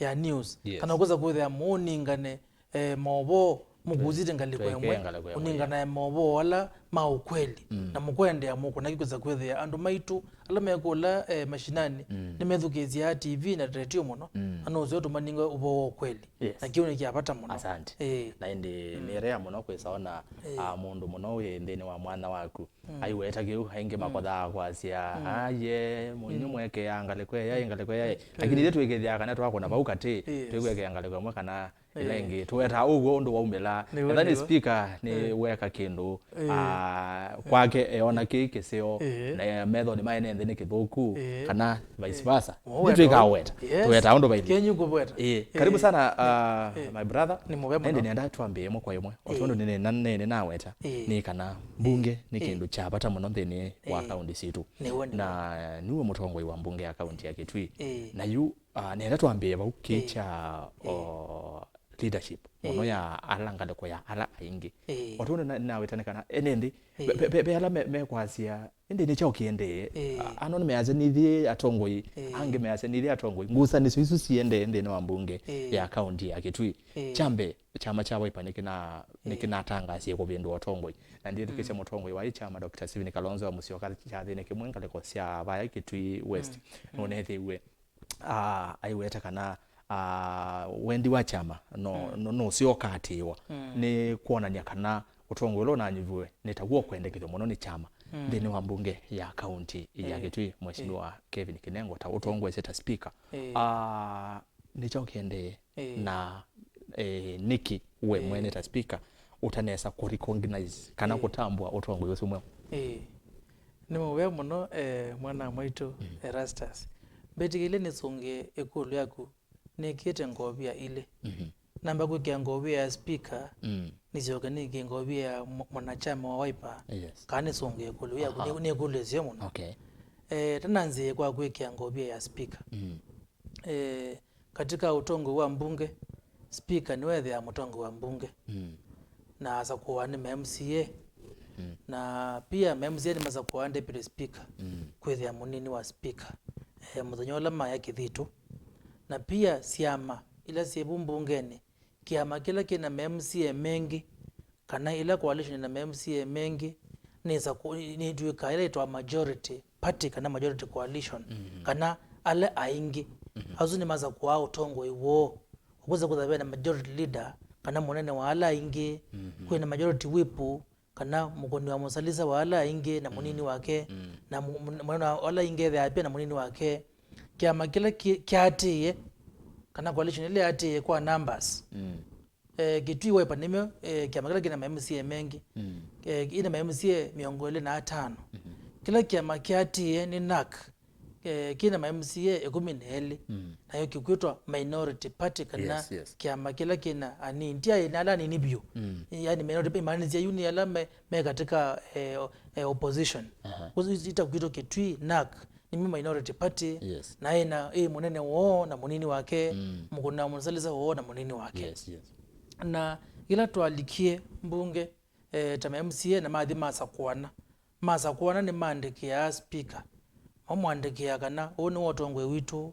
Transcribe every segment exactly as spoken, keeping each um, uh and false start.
ya news. Yes. Kana ũkwĩsa kwĩthĩa mũũningane eh, maũvoo mũkusĩte ngalĩko Twĩkĩe ĩmwe, ngalĩko ĩmwe, ũninganae maũvoo ala ma ũkweli, na mũkwendeea mũkũna kĩkwĩsa kwĩthĩa andũ maitũ ala mekũla eh, mashinani nĩmethukĩĩsyaa T V na retio mũno, na nũseo tũmaninga ũvoo wa ũkweli. Yes. Na kĩu nĩ kya vata mũno. Asante. Eh, Na ĩndĩ nĩerea mũno kwĩsa ona ah, mũndũ mũno wĩ nthĩnĩ wa mwanya waku aiweta kĩu, aingĩ makothaa kwasya aye mũinyu mwekea ngalĩko ĩyaĩ, ngalĩko ĩyaĩ, lakini ithyĩ twĩkĩthĩa kana twakũna vau katĩ, Yes. twĩkwekea ngalĩko ĩmwe kana ĩla ĩngĩ. Tũwetaa ũw'o ũndũ waumĩla. Nĩw'o, etha nĩ nĩw'o. Speaker nĩweka kĩndũ ah, kwake eona kĩĩ kĩseo na methonĩ mae nĩ nthĩ nĩ kĩthũku, kana vice versa. Ithyĩ twĩkaweta. Yes. Tũwetaa ũndũ vaithi. Kenyu kũvweta. Ĩĩ, karibu sana uh, my brother. Nĩ mũvea mũno. Ĩndĩ nĩenda twambĩe ĩmwe kwa ĩmwe. O tondũ nĩnena nene naweta nĩ kana mbunge nĩ kĩndũ kya vata mũno nthĩnĩ wa kaunti sitũ. Nĩw'o, nĩw'o. Na nĩwe mũtongoi wa mbunge ya kaunti ya Kitui. Na yu uh, nĩenda twambĩe vau kĩ kya o leadership mũno ya ala ngalĩko ya ala aingĩ. O tondũ nĩnaweta nĩ kana ene nthĩ ve- ve- ve ala me- mekwasya ĩndĩ nĩ kyaũ kĩendee. A- ano nĩmeasya nithiĩ atongoi, angĩ measya nithiĩ atongoi. Ngusanĩsyo isu siendee nthĩnĩ wa mbunge ya kaunti ya Kitui. Kya mbee, kyama kya Wiper nĩkĩna- nĩkĩnatangasie kũvĩndũa ũtongoi, na ndĩtĩkĩsya mũtongoi wa ĩ kyama Doctor Stephen Kalonzo wa Musyoka kyathĩnĩ kĩmwe ngalĩko sya vaya Kitui West nũnethĩiwe ah, aiweta kana ah, wendi wa kyama no, no, no ũseo ũkaatĩĩwa nĩ kwonany'a kana ũtongoi ũla ũnanyuviwe nĩ taw'o ũkwendekethw'a mũno nĩ kyama nthĩnĩ wa mbunge ya kaunti ya Kitui, Mheshimiwa Kevin Kinengo ta ũtongoesye ta speaker. Ah, nĩ kyaũ kĩendee na eh, nĩkĩ we mwene ta speaker ũtanesa kũ recognize kana kũtambũa ũtongoi ũsu mweũ? Ĩĩ. Nĩ mũvea mũno eh, mwana mwaitũ Erastus. Mbĩtĩkĩlye nĩsũngĩe ĩkũlyo yaku nĩkĩte ngovia ilĩ. Namba kwĩkĩa ngovia ya speaker, nĩsyoke nĩkĩe ngovia ya mwa- mwanachama wa Wiper. Yes. Kana nĩsũngĩe ĩkũlyo yaku nĩ- nĩ ĩkũlyo ĩseo mũno. Okay. Eh, tananzĩe kwa kwĩkĩa ngovia ya speaker. Eh, katika ũtongoi wa mbunge, speaker nĩwe ethĩawa mũtongoi wa mbunge na asakũawa nĩ ma M C A. Na pia ma M C A nĩmasakũawa deputy speaker kwĩthĩa mũnini wa speaker eh, mũthenya ũla maya kĩthitũ. Na pia syama ila syĩ vu mbungenĩ, kĩama kĩla kĩna ma M C A mengĩ kana ĩla coalition na ma M C A mengĩ nĩsa kũ- nĩtw'ĩkaa ĩla ĩtawa majority party kana majority coalition, kana ala aingĩ. Asu nĩmasakũaa ũtongoi woo. Ũkwĩsa kwĩthwa vena majority leader kana mũnene wa ala aingĩ, kwĩna majority whip kana mũkũni wa mũsalisa wa ala aingĩ na mũnini wake, na mu- mu- mũnene wa ala aingĩ ethĩaa pia na mũnini wake. Kĩama kĩla kĩ- kĩatĩĩe kana coalition ĩla yatĩĩe kwa numbers, eh, Kitui Wiper nĩmyo eh, kĩama kĩla kĩna ma M C A mengĩ. Eh, ĩna ma M C A mĩongo ĩlĩ na atano. Kĩla kĩama kĩatĩĩe nĩ NARC, eh, kĩna ma M C A ĩkũmi na elĩ, nayo kĩkwĩtwa minority party kana Yes, yes. kĩama kĩla kĩna anini, ti aĩ- na ala anini vyũ. Yani minority imaanisya yu nĩ ala me, me katika eh, o- eh, opposition. Aha. Ũsu ita kwitũ Kitui, NARC nĩmyo minority party. Yes. Na ĩna ĩ mũnene woo na mũnini wake, mũkũni wa mũsalisa woo na mũnini wake. Yes, yes. Na ĩla twalikie mbunge eh, ta ma M C A na mathi masakũana. Masakũana nĩmaandĩkĩaa speaker. Mamũandĩkĩa kana ũũ nĩwe ũtongoi witũ.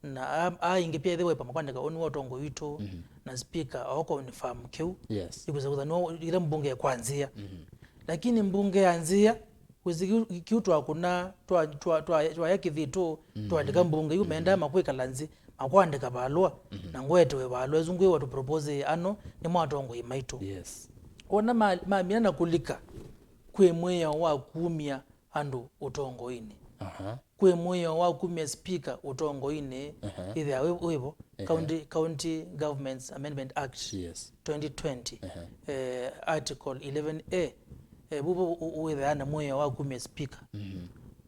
Na a- aingĩ pia ĩthĩwa ĩpama kwandĩka ũũ nĩwe ũtongoi witũ. Na speaker o confirm kĩu. Yes. Ĩkwĩsa kwĩthwa nĩwe ĩla mbunge ĩkwanzĩa. Lakini mbunge yanzĩa, wĩsĩ kĩu- kĩu twakũna twa- twa- twa- twaya kĩthitũ, twaandĩka mbunge yu mendaa makwĩkala nzĩ makwandĩka valũa, na ngwetewe valũa ĩsu ngwĩwa tũpropose ano nĩ mwa atongoi maitũ. Yes. Ona ma- mamina na kũlika, kwĩ mwĩao wa kumya andũ ũtongoinĩ. Aha. Kwĩ mwĩao wa kumya speaker ũtongoinĩ. Aha. Ĩthĩa wĩ- wĩvo. Ehe. County, County Governments Amendment Act Yes. twenty twenty, eh, article eleven A. Eh, vuvo wĩthĩaa na mwĩao wa kumya speaker.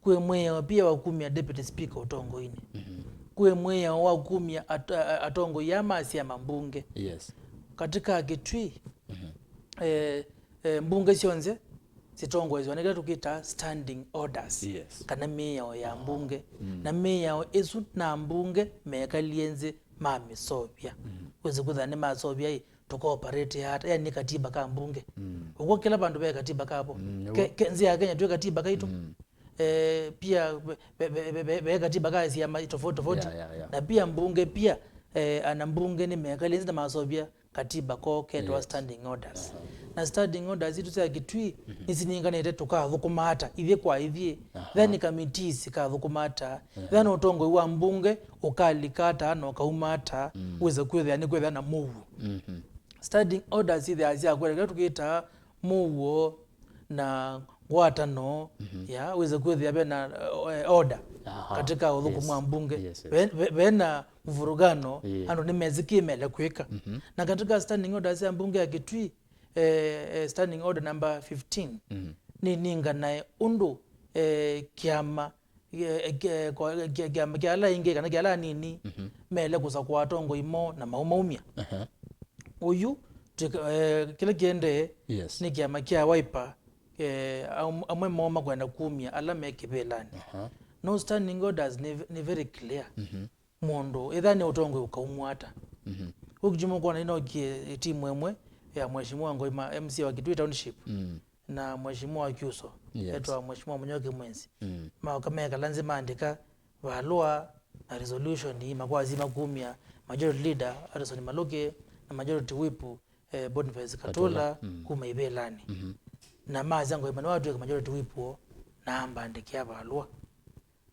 Kwĩ mwĩao pia wa kumya deputy speaker ũtongoinĩ. Kwĩ mwĩao wa kumya at- a- atongoi aa ma syama mbunge. Yes. Katika Kitui, eh, eh, mbunge syonthe sitongoeswa nĩ kĩla tũkĩtaa standing orders, Yes. kana mĩao ya mbunge. Na mĩao ĩsu na mbunge mekalie nzĩ mamĩsovya. Wĩsĩ kwĩthĩa nĩmasovya ĩ, tũkaoperate ata? Yani nĩ katiba ka mbunge. Ũkw'o kĩla vandũ ve katiba kavo. Ke- ke- nzĩa ya Kenya twĩ katiba kaitũ. Eh, pia ve- ve- ve- ve- ve katiba ka syama tofauti tofauti. Yeah, yeah, yeah. Na pia mbunge pia eh, ana mbunge nĩmekalĩe nzĩ na maseũvya katiba koo ketawa, yes, standing orders. Aha. Na standing orders itũ sya Kitui, mhm, nĩsinenganĩte tũkathũkũma ata, ithyĩ kwa ithyĩ. Aha. Ethĩwa nĩ committees ikathũkũma ata. Aha. Ethĩwa nĩ ũtongoi wa mbunge ũkalika ata na ũkauma ata, mm, wĩse kwĩthĩa nĩ kwĩthĩa na mũuo. Mhm. Standing orders ithĩaa sya kwenda kĩla tũkĩtaa mũuo na ngwatano, mhm, ya wĩse kwĩthĩa vena, eh, order, aha, katika ũthũkũmi wa, yes, mbunge. Yes, yes. Ve-, ve-, vena mvurugano, yeah, andũ nĩmesĩ kĩ mele kwĩka. Mhm. Na katika standing orders ya mbunge ya Kitui, eh, eh, standing order number fifteen, mhm, nĩnenganae ũndũ, eh, kĩama, eh, kĩ-, kwa-, kĩ-, kĩama kĩa ala aingĩ kana kĩa ala anini, mhm, mele kũsakũa atongoi moo na maumaumya. Aha. Ũyu, twĩka-, eh, kĩla kĩendee, yes, nĩ kĩama kya Wiper, eh, am-, amwe moo makwenda kumya ala me kĩvĩlanĩ. Aha. No standing orders nĩ, nĩ very clear. Mhm. Mũndũ, ĩtha nĩ ũtongoi ũkaumwa ata? Mhm. Ũkĩtuma kwona ĩnokie timu ĩmwe ya Mheshimiwa Ngoima, M C A wa Kitui Township, mm, na Mheshimiwa Kyuso, yes, etwa Mheshimiwa Mũnyoki Mwenzi. Mm. Maoka mekala nzĩ maandĩka valũa na resolution ii makwasima kumya Majority Leader Harrison Maluki na Majority Whip, eh, Boniface Katula, Katula, mm, kuma ivĩlanĩ. Mhm. Na masya Ngoima nĩwatw'ĩka Majority Whip woo, na ambandĩkĩa valũa.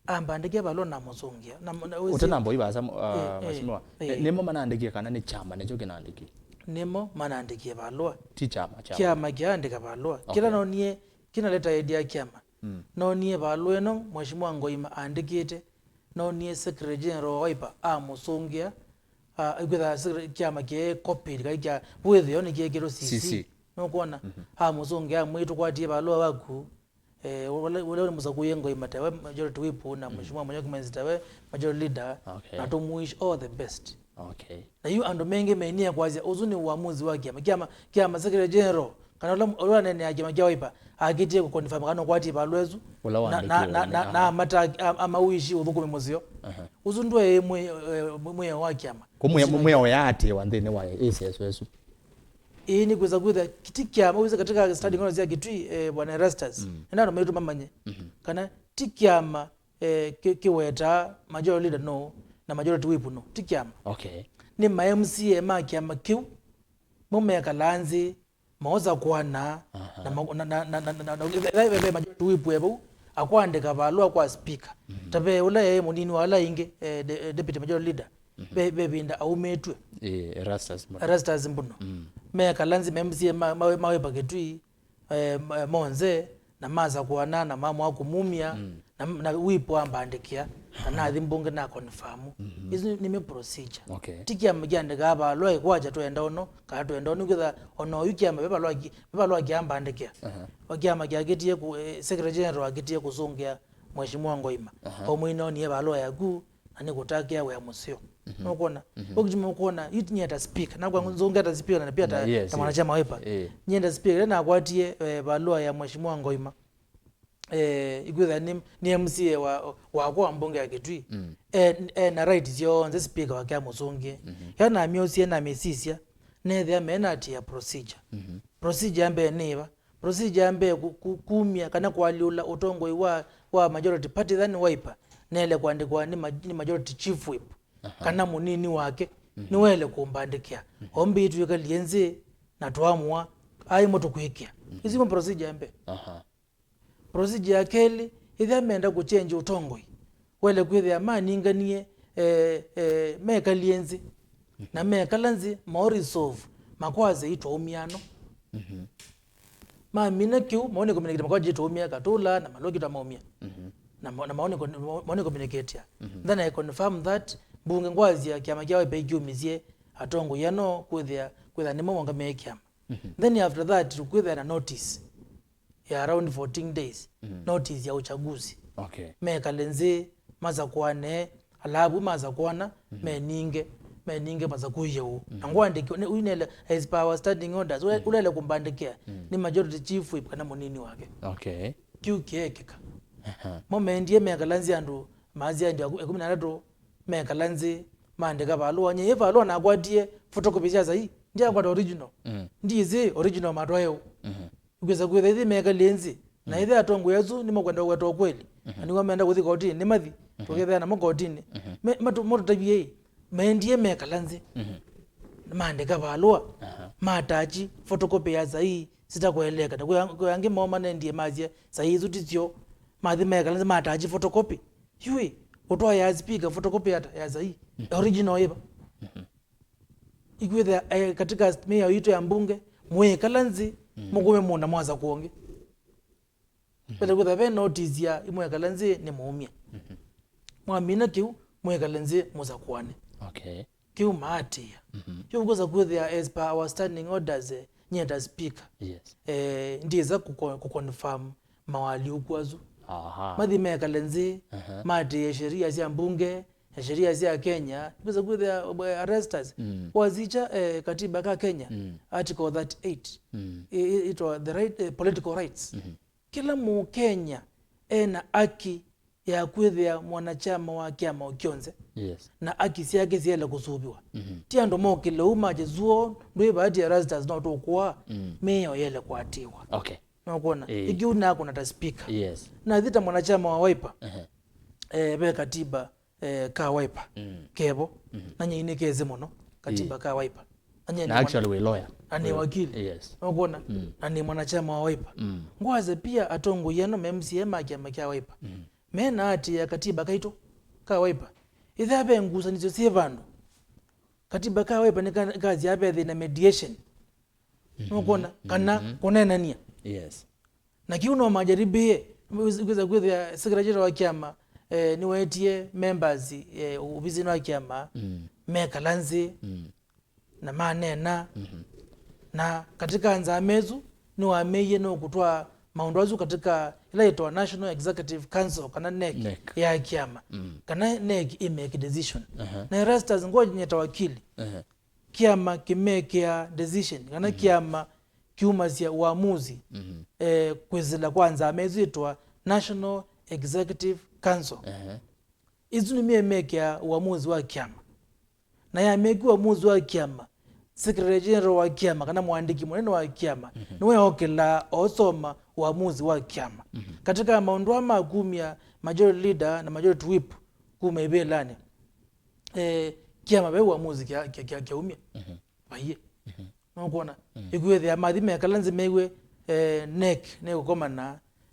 Ambandĩkĩa valũa na mũsũngĩa. Na, na, ũte na mboi vasa, uh, eh, eh, mheshimiwa. Eh, eh. Nĩmo manandĩkie kana nĩ kyama nĩkyo kĩnandĩkie? Nĩmo manandĩkie valũa. Ti kyama, kyama. Kyama kyaandĩka valũa. Okay. Kĩla nonie kĩna letterhead ya kyama. Mm. Nonie valũa ĩno Mheshimiwa Ngoima andĩkĩte. Nonie Secretary General wa Wiper amũsũngĩa. Ah, ikwĩtha secretary, kyama kĩe copied, kai kya wĩthĩo nĩkĩekĩtwe C C. C C. Nũkwona? Mhm. Amũsũngĩa amwĩtũkwatie valũa waku. Eh, ũla, ũla nĩ mũsakũie Ngoima tawe Majority Whip na, mm, Mheshimiwa Mũnyoki Mwenzi tawe Majority Leader, okay, na tũmwish all the best. Okay. Na yu andũ mengĩ meinie kwasya ũsu nĩ uamuzi wa kĩama, kĩama, kĩama Secretary General, kana ũla, ũla aneenea kĩama kya Wiper akĩtie kũconfirm kana ũkwatie valũa ĩsu. Ũla na, na, wandĩkiwe na, na, aha, na amata, am-, amauishi ũthũkũmi mũseo. Aha. Ũsu ndwe mwĩ-, eh, mwĩ-, mwĩao wa kĩama. Kũ mwĩ-, mwĩao yaatĩĩwa nthĩnĩ wa ĩseso ĩsu. Ĩĩ, nĩ kwĩsa kwĩthĩa ti kĩama, wĩsĩ katika standing orders ya Kitui, eh, Bwana Erastus, mm, nenda andũ maitũ mamanye, mhm, kana ti kĩama, eh, kĩ-, kĩwetaa majority leader no na majority whip no, ti kĩama. Okay. Nĩ ma M C A ma kĩama kĩu mo mekalaa nzĩ, moosa kwana, aha, na ma-, na, na, ve, ve, ve majority whip e vau, akwandĩka valũa kwa speaker. Mhm. Ta ve ũla e mũnini wa ala aingĩ, eh, de-, eh, deputy majority leader, mhm, ve, ve ĩvinda aumĩtw'e. Eh, Erastus Mbuno. Erastus Mbuno. Mm. Mekala nzĩ ma M C A ma, ma, ma Wiper Kitui, eh, ma-, monthe, na masakũana, na mamwa kũmumya, mm, na, na whip ambandĩkĩa, na nathi mbunge na confirm. Mhm. Isu nĩmyo procedure. Okay. Ti kĩama kĩandĩkaa valũa ĩkwakya twenda ũno, kana twenda ũno, kwĩtha ona oyu kĩama ve valũa ki-, ve valũa kĩambandĩkĩa. Aha. Wa kĩama kĩakĩtie kũ-, eh, Secretary General akĩtie kũsũngĩa Mheshimiwa Ngoima. Aha. Omwĩnoonie valũa yaku, na nĩkũtakĩa wĩa mũseo. Mhm. Nũkwona? Mhm. Ũkituma ũkwona, yu nyie ta speaker, nakwa, mm, nzũngĩa ta speaker na pia ta, na, yes, ta mwanachama wa Wiper. Eh. Nyie ta speaker, ĩla nakwatie, eh, valũa ya Mheshimiwa Ngoima, eh, ikwĩtha nĩ, nĩ M C A wa, wakwa wa mbunge ya Kitui. Mm. Eh, eh, na right syonthe speaker wake amũsũngĩe. Mhm. Ĩla namyosie na mĩsisya, nethĩa mena atĩa procedure. Mhm. Procedure ya mbee nĩ ĩva? Procedure ya mbee ku-, ku-, kumya kana kũalyũla ũtongoi wa, wa majority party, ĩtha nĩ Wiper, nĩele kũandĩkwa nĩ ma-, nĩ majority chief whip, aha, kana mũnini wake, mhm, nĩwaĩle kũmbandĩkĩa. Mhm. Ombĩ twĩkalie nzĩ na twaamũa, aĩ mo tũkwĩkĩa. Mhm. Isu mo procedure ya mbee. Aha. Procedure ya kelĩ, ĩthĩa menda kũchenji ũtongoi, waĩle kwĩthĩa maninganie, eh, eh, mekalie nzĩ, na mekala nzĩ, mao resolve, makwasya itwaumya ano. Mhm. Mamina kĩu, mao nĩ communicate, makwasya itwaumya Katula na Maluki twamaumya. Mhm. Na mo-, na mao nĩ con-, mao nĩ communicate ya. Mhm. Then I confirm that mbunge ngwasya kĩama kya Wiper kĩumisye atongoi ano kwĩthĩa, kwĩthĩa nĩmo monga me kĩama. Mhm. Then after that, kwĩthĩa na notice ya around fourteen days, mhm, notice ya uchaguzi. Okay. Mekale nzĩ, masakũane, alavu masakũana, mhm, meninge, meninge masakũie ũu. Na, mhm, ngwandĩki, nĩ, ũyu nele, as per our standing orders, ũle-, mhm, ũlele kũmbandĩkĩa, mhm, nĩ majority chief whip kana mũnini wake. Okay. Kĩu kĩekĩka. Aha. Mo mendie mekala nzĩ andũ, maasya andũ aku-, ĩkũmi na atatũ, mekala nzĩ, maandĩka valũa. Nyie ĩ valũa nakwatie photocopy sya sahi, ndyakwata original. Mm. Ndisĩ original matwae ũu. Mhm. Ũkwĩsa kwĩtha ĩthĩ mekalie nzĩ, na, mhm, ĩthĩ atongoi asu nĩmakwenda kũweta ũkweli. Mhm. Na nĩw'o menda kũthi kotinĩ, nĩmathi, mhm, tũkethea namo kotinĩ. Mhm. Me-, matu-, matũtavie ĩ, Maendie mekala nthĩ, mhm, maandĩka valũa, aha, matachi photocopy ya sahihi sitakweleka. Na kwĩ ang-, kwĩ angĩ moo manendie masye sahihi isu ti syo, mathi mekala nthĩ matachi photocopy. Yui, ũtwaĩa speaker photocopy ata ya sahihi? Mhm. Original ĩva? Mhm. Ikwĩthĩa, eh, katika mĩao yitũ ya mbunge, mwĩkala nthĩ, mm, mũkũme mũna mwasakũa ũngĩ. Mhm. Vete kwĩthĩa ve notice ya imwekala nthĩ nĩ mũumya. Mhm. Mwamina kĩu, mwĩkale nthĩ mũsakũane. Okay. Kĩu maatĩĩa. Mhm. Kĩu kwĩsa kwĩthĩa as per our standing orders, eh, nyie ta speaker. Yes. Eh, ndiĩsa kũko-, kũconfirm mawaalyũku asu. Aha. Mathi mekale nthĩ, aha, maatĩĩe sheria sya mbunge, na sheria sya Kenya. Kwĩsa kwĩthĩa, eh, arresters, mm, wasikya, eh, katiba ka Kenya, mm, article thirty-eight. Mm. I-, i-, itwa the right, eh, political rights. Mhm. Kĩla Mũkenya ena haki ya kwĩthĩa mwanachama wa kĩama o kyonthe, yes, na haki syake syaĩle kũsũvĩwa. Mhm. Ti andũ mokĩle ũu makye, "Zuo, ndwĩ vaati, Erastus, no tũkũaa." Mm. Mĩao yaĩle kũatĩĩwa. Okay. Nũkwona? Ĩĩ. Ĩkĩu nakũna ta speaker. Yes. Nathi ta mwanachama wa Wiper, ehe, eh, ve katiba eh, ka Wiper, mm, kevo. Mhm. Na nyie nĩkesĩ mũno katiba, ĩĩ, ka Wiper. Na nyie na nĩ mwana-, actually wĩ lawyer. Na nĩ, wĩ-, wakili. Yes. Nũkwona? Mm. Na nĩ mwanachama wa Wiper. Mm. Ngwasya pia atongoi ano me M C A ma kĩama kya Wiper. Mm. Mena hati ya katiba kaitũ ka Wiper. Ĩthĩa ve ngusanĩsyo syĩ vandũ, katiba ka Wiper nĩka-, nĩkasyaa ve thĩna mediation. Mhm. Nũkwona? Kana, mhm, kũneenany'a. Yes. Na kĩu no majaribie, kwĩsa kwĩthĩa secretary wa kĩama, eh, nĩwetie members, eh, ovisinĩ wa kĩama, mm, mekala nthĩ, mm, na maneena. Mhm. Na katika nzama ĩsu, nĩwameie nũkũtwaa maũndũ asu katika ĩla yĩtawa National Executive Council, kana NEC, NEC, ya kĩama, mm, kana NEC ĩ make decision. Aha. Na Erastus Ngonya ta wakili, aha, kĩama kĩmekĩaa decision, kana, mhm, kĩama kiumasya uamuzi, mhm, eh, kwĩsĩla kwa nzama ĩsu yĩtawa National Executive Council. Ehe. Ĩsu nĩmyo ĩmekĩaa uamuzi wa kĩama. Na yamekĩa uamuzi wa kĩama, Secretary General wa kĩama, kana mũandĩki mũnene wa kĩama, mhm, nĩwe okĩlaa osoma uamuzi wa kĩama. Mhm. Katika maũndũ aa ma kumya Majority Leader na Majority Whip kuma ivĩlanĩ, eh, kĩama ve uamuzi kya, kya, kya, kyaumya. Mhm. Vaiĩ. Mhm. Nũkwona? Mm. Ĩkwĩthĩa mathi mekala nthĩ mew'e, eh, NEC nĩkũkomana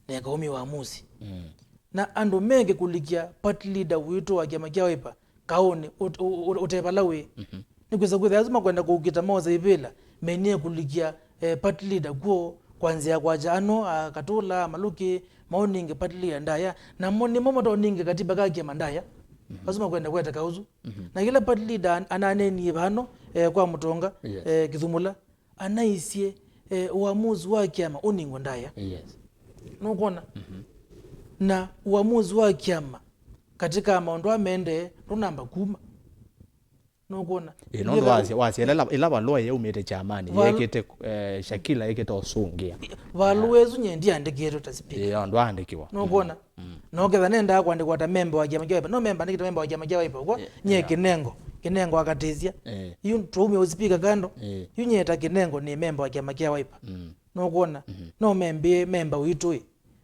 na ĩkaumya uamuzi. Mm. Na andũ mengĩ kũlikya party leader witũ wa kĩama kya Wiper kaũnĩ ũt-, ũ-, ũ-, ũte vala wĩ. Mhm. Nĩkwĩsa kwĩthĩa asu makwenda kũkita mosa ivĩla, menie kũlikya, eh, party leader kw'o, kwa nzĩa ya kwakya ano, a Katũla, a Malũki, maũnĩnge party leader ndaya, namo nĩmo mataũnĩnge katiba ka kĩama ndaya. Mhm. Asu makwenda kweta kaũsu. Mhm. Na kĩla party leader an-, ananeenie vano, eh, kwa Mũtonga, yes, eh, Kĩthumũla, anaisye, eh, uamuzi wa kĩama ũningwe ndaya. Yes. Nũkwona? Mhm. Na uamuzi wa kĩama katika maũndũ aa mendee ndũnamba kuma. Nũkwona? Ĩ, nũndũ wasya, wasya ĩla, ĩla valũa yaumĩte kyamanĩ, val-, yekĩte, eh, Shakila yekĩte ũsũngĩa. Valũa ĩsu nye ndiandĩkĩtwe ta speaker. Ĩ, ndwaandĩkiwa. Nũkwona? Mm. Mm. No ketha nendaa kũandĩkwa ta memba wa kĩama kya Wiper. No memba andĩkĩte memba wa kĩama kya Wiper. Ũkw'o? Yeah, nye, yeah, Kĩnengo. Kĩnengo akatĩsya. Eh. Yu twaumya ũsipika kando. Eh. Yu nye ta Kĩnengo nĩ memba wa kĩama kya Wiper. Mm. Nũkwona? Mhm. No membĩe memba witũ ĩ.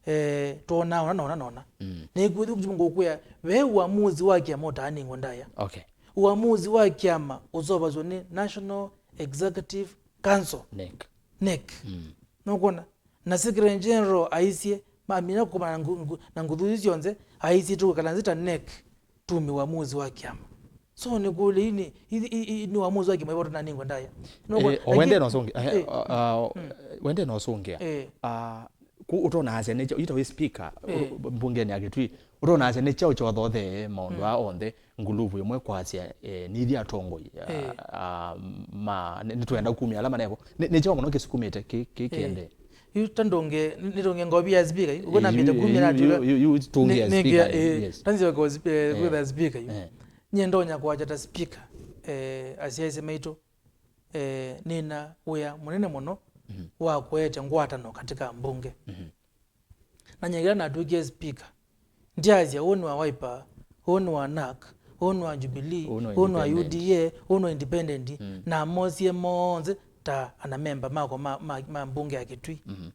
Eh, twonaa ona, nona, nona. Mm. Nĩkwĩthĩ ngũkwĩa, ve uamuzi wa kĩama ũtaaningwa ndaya. Okay. Uamuzi wa kĩama ũsovasw'a nĩ National Executive Council. NEC. NEC. Mm. Nũkwona? Na Secretary General aisye, mamina kũkomana na ngu-, ngu-, na nguthu isu syonthe, aisye tũkwĩkala nzĩ ta NEC, tumĩ uamuzi wa kĩama. So nĩkũlĩ, ĩ nĩ, i, i, i, nĩ uamuzi wa kĩama ĩvo tũnaningwa ndaya. Nũkwona? Eh, o wende no ũsũngĩa, eh, eh, ah, ah, mm, wende no ũsũngĩa. Eh. Ah, ku ũtonaasya nĩ kyaũ, ita wĩ speaker, eh, mbungenĩ ya Kitui, ũtonaasya nĩ kyaũ kyothothee maũndũ, mm, aa onthe, nguluvu ĩmwe kwasya, eh, nĩthi atongoi, ah, eh, ah, ma, nĩ, nĩtwenda kumya ala manevo. Nĩ, nĩ kyaũ mũno kĩsukumĩte kĩ, kĩ, eh, kĩende? Yu ta ndũnge, nĩ, nĩtũnge ngovi ya speaker, yu, ũkw'o, eh, nambĩte yu, kumya yu, na yu, yu, yu, yu, tũngĩa, nĩ, nĩ, speaker, eh, yes. Ta nzĩwe kwa sp-, eh, eh, kwĩtha speaker yu. Eh. Nye ndonya kwakya ta speaker, eh, asyaĩĩsya maitũ, eh, nĩna wĩa mũnene mũno, mhm, wa kũete ngwatano katika mbunge. Mhm. Na nyie kĩla natw'ĩkie speaker, ndyasya, "Ũũ nĩ wa Wiper, ũũ nĩ wa NARC, ũũ nĩ wa Jubilee, ũũ nĩ wa, ũũ nĩ wa independent, U D A, ũũ nĩ wa independent," mm, namosie monthe ta ana memba makwa ma, ma, ma mbunge ya Kitui. Mhm.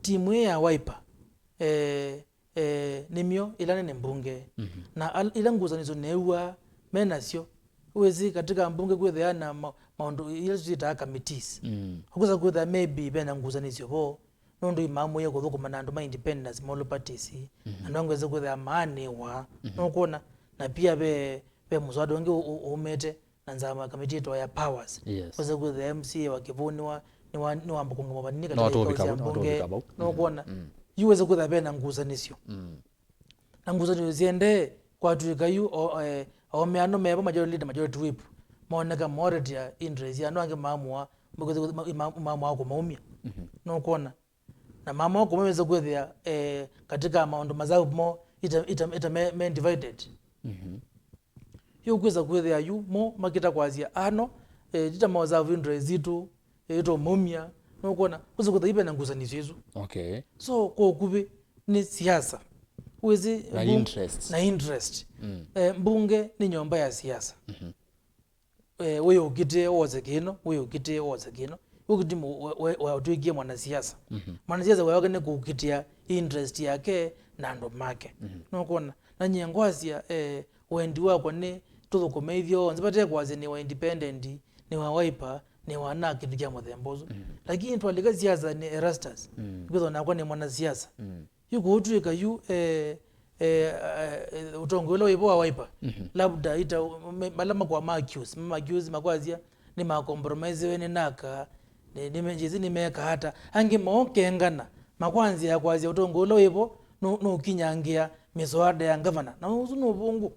Timu ĩĩ ya Wiper, eh, eh, nĩmyo ĩla nene mbunge. Mhm. Na al-, ila ngusanĩsyo neew'aa me nasyo. Wĩsĩ katika mbunge kwĩthĩa na ma-, maũndũ ila twĩtaa committees. Mm. Ũkwĩsa kwĩthĩa maybe ve na ngusanĩsyo vo, nũndũ imamũie kũthũkũma na andũ ma independence, ma all parties. Mhm. Na nongwĩsa kwĩthĩa maanĩwa, mhm, nũkwona, na pia ve, ve mũswada ũngĩ ũ-, ũ-, ũmĩte na nzama committee ĩtawa ya powers. Yes. Wĩsa kwĩthĩa M C A wa Kĩvũnĩwa, nĩwa-, nĩwamba kũngama vanini no katika tũvika ikao sya vau, no mbunge, tũvika vau. Nũkwona? Mm. Yu wĩsa kwĩthĩa ve na ngusanĩsyo. Mm. Na ngusanĩsyo siendee kwatw'ĩka yu o-, eh, aũme ano meva majority leader, majority whip, maoneka maotetea interest ya andũ angĩ mamũa, ma-, ma-, mamũa kũmaumya. Mhm. Nũkwona? Na mamũa kũmaumya kwĩthĩa, eh, katika maũndũ masavu mo ita, ita, ita me, me divided. Mhm. Yu kwĩsa kwĩthĩa yu mo makĩta kwasya ano, eh, tita ma serve interest sitũ, eh, tũmumya. Nũkwona? Kwĩsa kwĩthĩa yu ve na ngusanĩsyo isu. Okay. So, kwa ũkuvĩ, nĩ siasa. Wĩsĩ na mbung-, interest. Na interest. Mm. Eh, mbunge nĩ nyũmba ya siasa. Mhm. Eh, wĩ ũkitĩe wose kĩno, wĩ ũkitĩe wose kĩno. Ũkiti mu-, we, we, we ũtwĩkie mwanasiasa. Mhm. Mwanasiasa wake nĩ kũkitĩa interest yake na andũ make. Mhm. Nũkwona? Na nyie ngwasya, eh, wendi wakwa nĩ tũthũkũme ithyonthe, vate kwasya nĩ wa independent, nĩ wa Wiper, nĩ wa NARC, kĩndũ kya mũthemba ũsu. Mhm. Lakini twalika siasa nĩ Erastus. Mm. Kwĩthwa nakwa nĩ mwanasiasa. Mm. Yu kũtw'ĩka yu, eh, eh, eh, ũtongoi ũla wĩvo wa Wiper, mhm, labda ita, me-, mala makwa ma accuse, ma accuse makwasya nĩ ma compromise nĩ NARC, nĩ, nĩ me-, njĩsĩ nĩ meka ata. Angĩ mokengana, makwanzĩa kwasya ũtongoi ũla wĩvo nũ-, nũkinyangĩa mĩswada ya ngavana. Na ũsu nĩ ũvũngũ.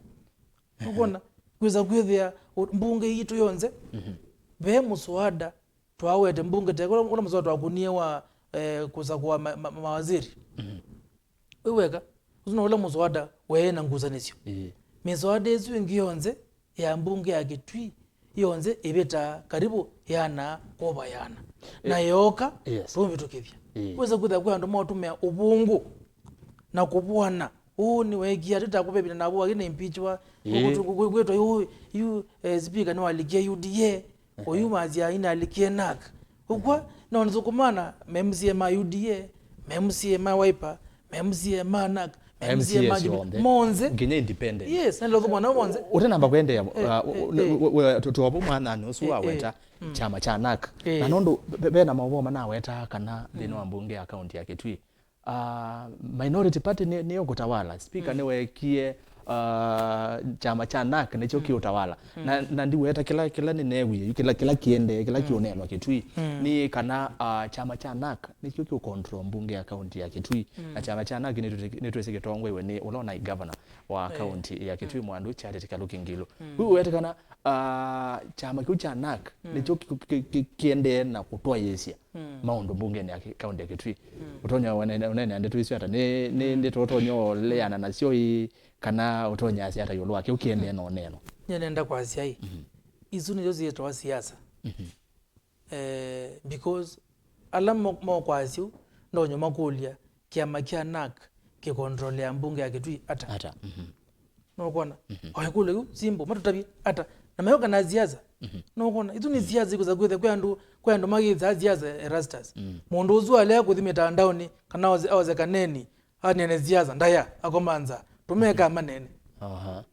Nũkwona? Kwĩsa kwĩthĩa ũ-, mbunge yitũ yonthe, mhm, ve mũswada twawete mbunge teke, ũla, ũla mũswada twakunie wa, eh, kũsakũa ma-, ma-, mawaziri. Mhm. Wĩ weka, ũsu no ũla mũswada weĩ na ngusanĩsyo. Ĩĩ. Mĩswada ĩsu ĩngĩ yonthe ya mbunge ya Kitui yonthe ĩvĩtaa karibu yana kũva yana. Na ĩĩ, yooka, yes, tũmĩvĩtũkĩthya. Ĩĩ. Wĩsa kwĩthĩa kwĩ andũ maũtũmĩa ũvũngũ na kũvũana. Ũũ nĩweekie atĩ ta kũvevina na vũa ĩna impeachwa. Ĩĩ. Kwĩtwa yu, yu, eh, speaker nĩwalikie U D A. Oyu masya inalikie NARC. Ũkw'a, no nĩsũkũmana, ma M C A ma U D A, ma M C A ma Wiper, ma M C A ma NARC, ma M C A ma Jubilee, monthe. Nginya independent. Yes, na lothu mwana monthe. Ũtanamba kwendeea, eh, uh, eh, eh, tuovo mwanani ũsu, eh, waweta, eh, mm, kyama kya NARC. Eh. Na nũndũ ve-, vena maũvoo manawetaa kana nthĩnĩ wa mbunge ya kaunti ya Kitui, ah, minority party nĩ, nĩyo kũtawala. Speaker, mm, nĩweekie, ah, kyama kya NARC nĩkyo, mm, kĩũtawala. Mm. Na, na ndiweta kĩla, kĩla nĩneewie, yu kĩla, kĩla kĩendee, kĩla, mm, kĩũneenwa Kitui, mm, nĩ kana, ah, kyama kya NARC nĩkyo kĩũcontrol mbunge ya kaunti ya Kitui. Mm. Na kyama kya NARC nĩtwĩsĩ-, nĩtwĩsĩ kĩtongoiwe nĩ ũla ũnaĩ governor wa, eh, kaunti ya Kitui, mm, Mwandu Charity Kaluki Ngilu. Mm. Yu weta kana, ah, kyama kĩu kya NARC, mm, nĩkyo kĩ-, kĩ-, kĩ-, kĩendee na kũtwaĩĩsya, mm, maũndũ mbungenĩ ya ki-, kaunti ya Kitui. Mm. Ũtonya ũne-, ũneenea ndeto isu ata nĩ, nĩ, mm, ndeto ũtonya ũleana nasyo ĩ, kana ũtonya asya ata ĩũlũ wa kĩu kĩendee na ũneeno? Nyie nenda kwasya ĩ, mhm, isu nĩsyo syĩtawa siasa. Mhm. Eh, because ala mo-, mokwasya ũu, ndonyo makũlya, kĩama kya NARC kĩkontrolea mbunge ya Kitui ata? Ata, mhm. Nũkwona? Mhm. O ĩkũlyo yu simple, matũtavye ata? Na mayũka na siasa. Mhm. Nũkwona? Ithu nĩ, mhm, siasa ikwĩsa kwĩthĩa kwĩ andũ, kwĩ andũ mayĩsaa siasa, Erastus. Mhm. Mũndũ ũsu alea kũthi mĩtandaonĩ, kana oze, oze kaneni, anene siasa, ndaya, akomanza, tũmeka, mhm, manene. Aha.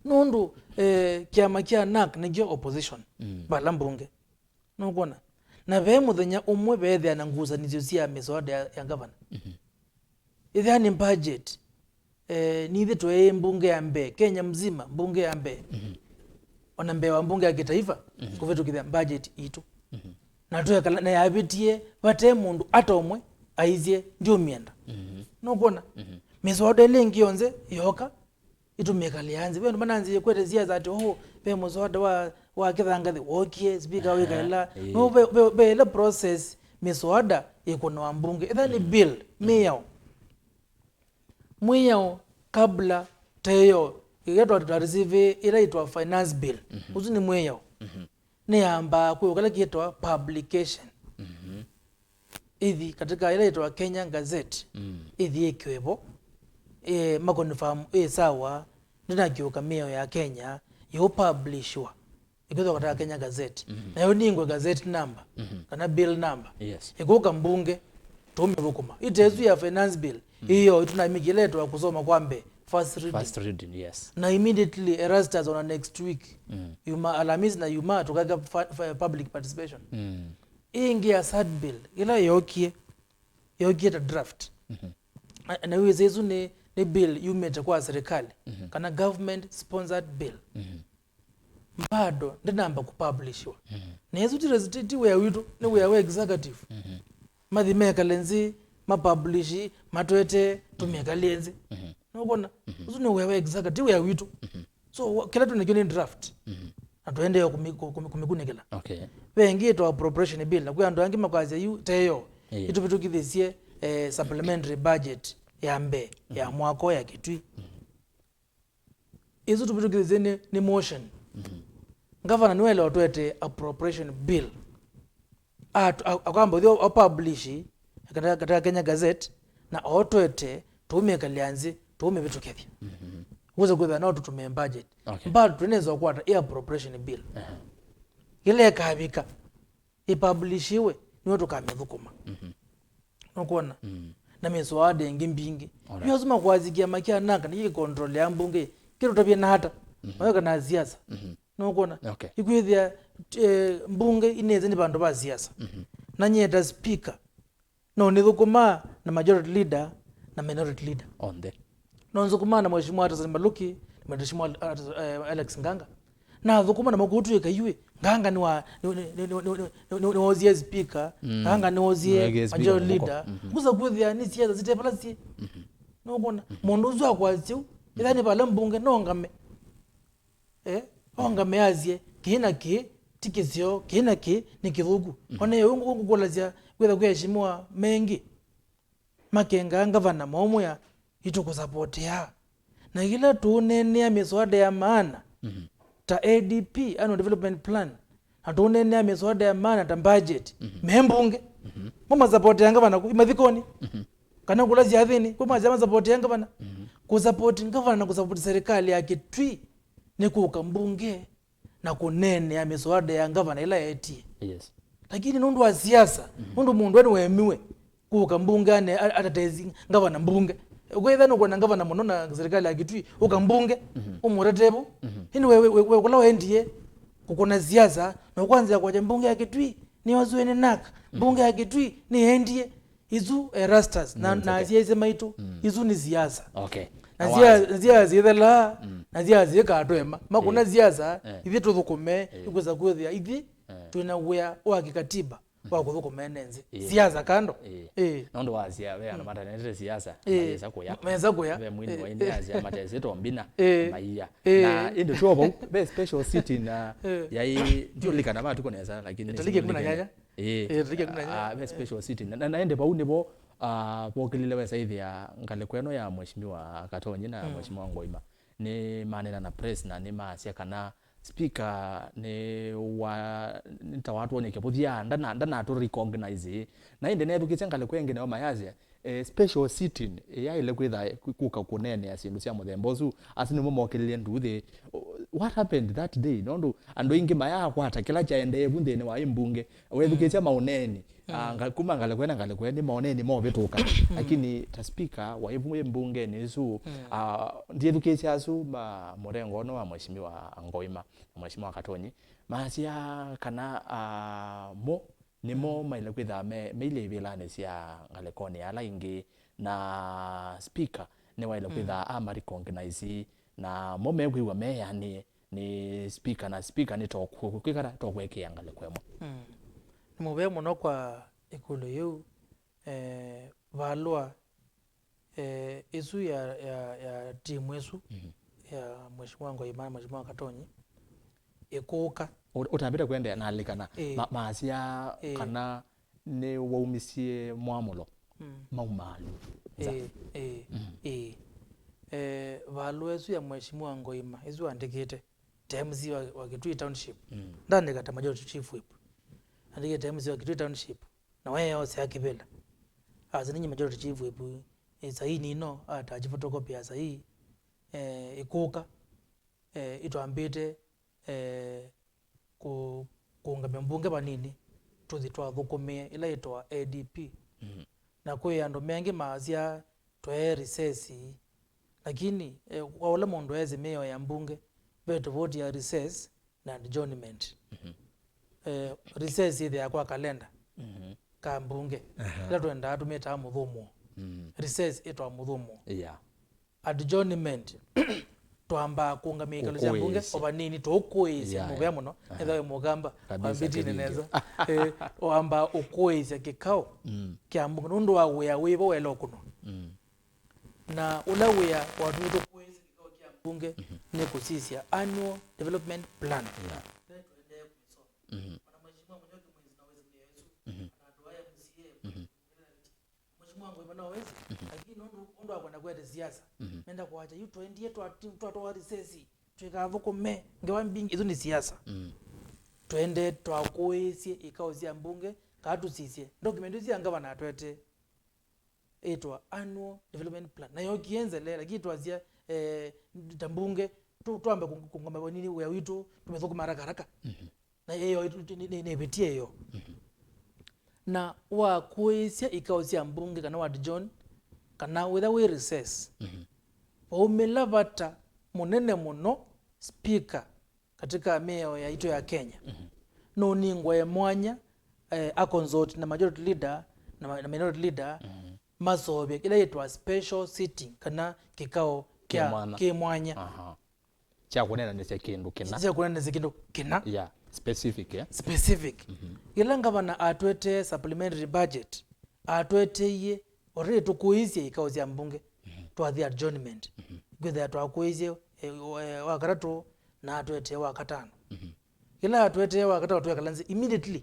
Nũndũ, eh, kĩama kya NARC nĩkyo opposition, mm, vala mbunge. Nũkwona? Na ve mũthenya ũmwe veethĩa na ngusanĩsyo sya mĩswada ya, ya ngavana. Mhm. Ĩthĩa nĩ budget, eh, nithe tũĩ mbunge ya mbee, Kenya mzima, mbunge ya mbee. Mhm. Ona mbee wa mbunge ya kitaifa, mhm, kũvĩtũkĩthya budget itũ. Mhm. Na twekala, na yavĩtie, vate mũndũ ata ũmwe aisye, "Ndiũmyenda." Mhm. Nũkwona? Mhm. Mĩswada ĩla ĩngĩ yonthe yoka, itũmĩkalĩa nzĩ. Ve andũ mananzĩie kwete siasa atĩ, "Oh, ve mũswada wa, wa kĩthangathĩ wookie, speaker, aha, wĩkaĩla." Ĩĩ. No, ve, ve, ve ĩla process mĩswada ĩkũnawa mbunge. Ĩtha nĩ, mhm, bill, mhm, mĩao. Mwĩao kabla teyo, ĩla twa, twa receive ĩla ĩtwa finance bill. Mhm. Ũsu nĩ mwĩao. Mhm. Nĩyambaa kwĩ kĩla kĩtawa publication. Mhm. Ĩthi katika ĩla ĩtawa Kenya Gazette. Mm. Ĩthi ĩkĩwe vo. Eh, makonfirm ĩ sawa, ndĩnakiũka mĩao ya Kenya, yĩũpublishwa. Ĩkĩthwa katika Kenya Gazette. Mhm. Nayo ningwe gazette number, mhm, kana bill number. Yes. Ĩkũka mbunge, tũmĩthũkũma. Ĩtesu ya finance bill, mm, ĩyo ĩtunamĩkie ĩla ĩtawa kũsoma kwa mbee. first reading. First reading, yes. Na immediately Erastus on next week, mm, yuma Alhamisi na yuma tukaka fa- fa- public participation. Mm. Ĩngĩ ya sad bill ĩla yokie, yokie ta draft. Mhm. Na- na wĩsĩ ĩsu nĩ, nĩ bill yumĩte kwa serikali, mhm, kana government sponsored bill. Mhm. Bado ndĩnamba kũpublishiwa. Mhm. Na ĩsu ti, ti, ti wĩa witũ, nĩ wĩa wa executive. Mhm. Mathi mekale nzĩ, mapublishi, matwete, tũmĩkalie nzĩ. Mhm. Nũkwona? Mhm. Ũsu nĩ wĩa wa executive, ti wĩa witũ. Mhm. So, wa- kĩla twĩnakyo nĩ draft. Mhm. Na tũendee kũmi- kũ- kũmi- kũmĩkunĩkĩla. Okay. Ve ĩngĩ ĩtawa appropriation bill, na kwĩ andũ angĩ makwasya yu teyo. Ĩĩ. Ĩtũvĩtũkĩthĩsye, eh, supplementary budget ya mbee ya, mhm, mwaka ya Kitui. Mhm. Ĩsu tũvĩtũkĩthĩsye nĩ, nĩ motion. Mhm. Ngavana nĩwaĩle ũtwete appropriation bill. At- a- akwamba ũthi ũpublish katika, katika Kenya Gazette, na otwete tũmĩkalĩa nzĩ, tũmĩvĩtũkĩthya. Mhm. Wĩsa kwĩthĩa no tũtũmĩe budget. Okay. But tũnĩnza kũkwata ĩ appropriation bill. Aha. Ĩla ĩkavika, ĩpublishiwe, nĩwe tũkamĩthũkũma. Mhm. Nũkwona? Mm. Na mĩswada ĩngĩ mbingĩ. Alright. Yu asu makwasya kĩama kya naka nĩkĩkĩkontrolea mbunge, kĩtũtavye na ata? Mhm. Mayo kana siasa. Mhm. Nũkwona? Okay. Ikwĩthĩa, eh, mbunge inĩsĩ nĩ vandũ va siasa. Mhm. Na nyie ta speaker, no nĩthũkũmaa na majority leader na minority leader. Onthe. No nthũkũmaa na Mheshimiwa Atas Maluki, na Mheshimiwa Atas, eh, Alex Nganga. Na thũkũma na makũtwĩka iwe. Nganga nĩ wa, nĩ, nĩ, nĩwosie speaker. Mm. Nganga nĩwosie majority leader. Nĩwosie speaker mũvuko. Mhm. Kusa kwĩthĩa nĩ siasa site vala syĩ. Mhm. Nũkwona? Mhm. Mũndũ ũsu akwasya ũu, ĩla nĩ vala mbunge, no ngame. Eh? Ongame asye, kĩĩ na kĩĩ, ti kĩseo, kĩĩ na kĩĩ, nĩ kĩthũku. Mhm. Ona yo ngũkũlasya, kwĩtha kwĩ aheshimiwa mengĩ makengaa ngavana maũmwĩa, "Nĩtũkũsapotea." Na ĩla tũũneenea mĩswada ya maana, mhm, ta A D P, Annual Development Plan, na tũũneenea mĩswada ya maana ta budget, mhm, me mbunge. Mhm. Mamasapotea ngavana kũ, mathikonĩ. Mhm. Kana kũla syathĩnĩ, kwĩ masya masapotea ngavana. Mhm. Kũsapoti ngavana na kũsapoti serikali ya Kitui nĩ kũka mbunge na kũneenea mĩswada ya ngavana ĩla eetie. Yes. Lakini nũndũ wa siasa, mhm, nũndũ mũndũ nĩwemiwe kũka mbunge ane-, a-, atatesi ngavana mbunge. Ũkwĩtha nũkwenda ngavana mũno na serikali ya Kitui, ũka mbunge, mhm, ũmũtete vo. Mhm. Ĩndĩ we, we, we, we kũla wendie kũkũna siasa, na ũkwanzĩa kwakya mbunge ya Kitui nĩyoswe nĩ nak, mbunge ya Kitui nĩyendie. Isu Erastus na, mm, na okay, asyaĩsya maitũ, mm, isu nĩ siasa. Okay. Na na sia-, wa- siasa syĩthelaa, mm, na siasa syĩkatwema. Makũna, eh, siasa, eh, ithyĩ tũthũkũme, eh, ĩkwĩsa kwĩthĩa ithyĩ, eh, twĩna wĩa wa kĩkatiba wa kũthũkũma ene nzĩ. Eh. Siasa kando. Eh. Eh. Nũndũ wasya ve andũ, mm, matanetete siasa, eh, mayĩsa kũya. Mesa kũya. Ve mwini, eh, wa India asya matesĩtwe mbina, eh, maiya. Eh. Na ĩndĩ tuo vau, ve special sitting na, eh, yai, ndiũlikana matukũ nesa, lakini tarĩki ĩkũmi na nyanya. Ĩĩ. Ĩĩ, tarĩki ĩkũmi na nyanya. Ah, ve special sitting. Na, na, na ĩndĩ vau nĩvo, ah, vokĩlile wesa ĩthĩa ngalĩko ĩno ya Mheshimiwa Katonyi na, mm, Mheshimiwa Ngoima. Nĩ manena na press na nĩ maasya kana speaker nĩ wa, nĩ ta watwonyeke vũthya, ndana, ndanatũ recognize. Na ĩndĩ nethukĩsya ngalĩko ĩngĩ nayo mayasya, eh, special sitting yaĩle kwĩtha kũka kũneenea syĩndũ sya mũthemba ũsu, asu nĩmo mokĩlilye nduuthĩ. What happened that day? Nũndũ andũ aingĩ mayaakwata kĩla kyaendee vu nthĩnĩ wa ĩ mbunge. Wethukĩĩsya, mm, maũneeni, mm, ah, nga-, kuma ngalĩko ĩna ngalĩko ĩngĩ, maũneeni movĩtũka. Mm. Lakini ta speaker wa ĩ vu ĩ mbungenĩ ĩsu, mm, ah, ndyĩthukĩĩsya asu ma mũrengo ũno wa Mheshimiwa Ngoima na Mheshimiwa Katonyi maasya kana, ah, mo nĩmo, mm, maĩle kwĩthaa me, meilye ivĩlanĩ sya ngalĩkonĩ ala ingĩ, na speaker nĩwaĩle, mm, kwĩthaa amarecognize, na mo mekwĩw'a meanĩe nĩ speaker, na speaker nĩ tokwĩkala tokwĩkĩa ngalĩko ĩmwe. Mm. Nĩ mũvea mũno kwa ĩkũlyo yĩu, eh, valũa eh, ĩsu ya, ya, ya timu ĩsu, mhm, ya Mheshimiwa Ngoima na Mheshimiwa Katonyi ĩkũka. Ũ-, ũtambĩte kũendeea na alikana, ĩĩ, ma-, maasya, ĩĩ, kana nĩ waumisye mwamũlo, mm, maumaalu. Ĩĩ, ĩĩ, mhm, ĩĩ. Eh, valũa ĩsu ya Mheshimiwa Ngoima, ĩsu andĩkĩte ta M C wa, wa Kitui Township. Mm. Ndaandĩka ta Majority Chief Whip. Andĩkĩte M C wa Kitui Township. Na weeosea kĩvĩla. Asa ninyi Majority Chief Whip, eh, saini ĩno, ata chief photocopy ya saini, eh, ĩkũka, eh, ĩtwambĩte, eh, kũ-, kũũngamya mbunge vanini, tũthi twathũkũmĩe ĩla ĩtawa A D P. Mhm. Na kwĩ andũ mengĩ maasya twae recess, Lakini eh, kwa ũla mũndũ esĩ mĩao ya mbunge, ve tofauti ya recess na adjournment. Mhm. Eh, recess ĩthĩawa kwa kalenda Mhm. ka mbunge. Aha. Ĩla twendaa tũmĩtaa mũthũmũo. Mm. Recess ĩtwa mũthũmũo. Yeah. Adjournment, twambaa kũũngamĩa ikalo sya mbunge Kũkũĩĩsya. O vanini, tũũkũĩĩsya Yeah, mũvea yeah. Mũno. Aha. Ethĩwa wĩ mũkamba, Kabisa, wambĩtie kĩvingi. Nesa. Eh, wambaa ũkũĩĩsya kĩkao Mm. kya mbunge nũndũ wa wĩa wĩvo waĩle ũkũnwa. Mm. Na ũla wĩa watũmĩtwe kũĩsya kĩkao kya mbunge Mhm. nĩ kũsisya annual development plan. Yeah. Ĩla tũendee kũisoma. Mhm. Ona Mheshimiwa Mũnyoki Mwezi na wĩsĩ nĩ Yesu, Mhm. ona andũ aya M C A, Mhm. Mheshimiwa Ngũima no wĩsĩ, Mhm. lakini nũndũ ũndũ wa kwenda kwete siasa, Mhm. menda kwakya yu twendie twa- twatwa risesi, twĩkathũkũme, ngewa mbingĩ, isu nĩ siasa. Mm. Twende twakũĩsye ikao sya mbunge, kaa tũsisye. Document ĩsu ya ngavana atwete ĩtwa annual development plan. Na yokie nzele, lakini twasya, eh, ta mbunge, tu- twambe kũ- kũngama vanini wĩa witũ, tũmĩthũkũma haraka haraka. Mhm. Na ĩyo ĩtu- nĩ- nĩ- nĩvĩtie ĩyo. Mhm. Na wakũĩsya ikao sya mbunge kana wa adjourn, kana wĩtha wĩ recess, Mhm. waumĩla vata mũnene mũno speaker katika mĩao yaitũ ya Kenya, Mhm. nũningwae mwanya, eh, a consult na majority leader na, ma- na minority leader, Mhm. maseũvye kĩla yĩtwa special sitting kana kĩkao kya Kĩmwanya. Kĩmwanya. Aha. Kya kũneenanĩsya kĩndũ kĩna. Kya kũneenanĩsya kĩndũ kĩna. Yeah, specific, eh? Specific. Mhm. Yĩla ngavana atwetee supplementary budget, atweteie already tũkũĩsye ikao sya mbunge, Mhm. twathi adjournment. Mhm. Kwĩthĩa twakũĩsye, eh, wa- wa katatũ na atwetee wa katano. Mhm. Yĩla atwetee wa katatũ twekala nzĩ immediately.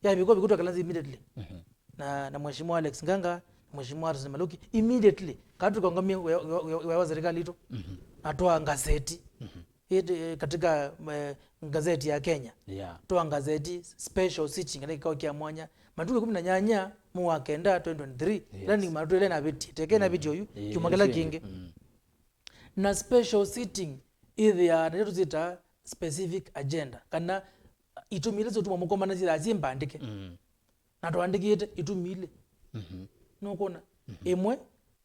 Yavika ũviku twekala nzĩ immediately. Mhm. Na, na Mheshimiwa Alex Nganga, na Mheshimiwa Harrison Maluki, immediately. Kaa tũkongamie wĩa- wĩa- wĩa- wĩa wa serikali itũ. Mhm. Na twa ngazeti. Mhm. It- eh, katika, eh, ngazeti ya Kenya. Yeah. Twa ngazeti special sitting kana kĩkao kya mwanya. Matukũ ĩkũmi na nyanya mwei wa kenda twenty twenty-three. Yes. Ĩla nĩ matũĩle na viti. Teke na Mm. viti oyu, Yeah, kiuma kĩla ĩsu kĩngĩ. Mm. Na special sitting ĩthĩaa na ĩla tũsyĩtaa specific agenda, kana itumi ila syatuma mũkomana syĩthaa syĩ mbandĩke. Mm. Na twaandĩkĩte itumi ilĩ. Mhm. Nũkwona? Mhm. Ĩmwe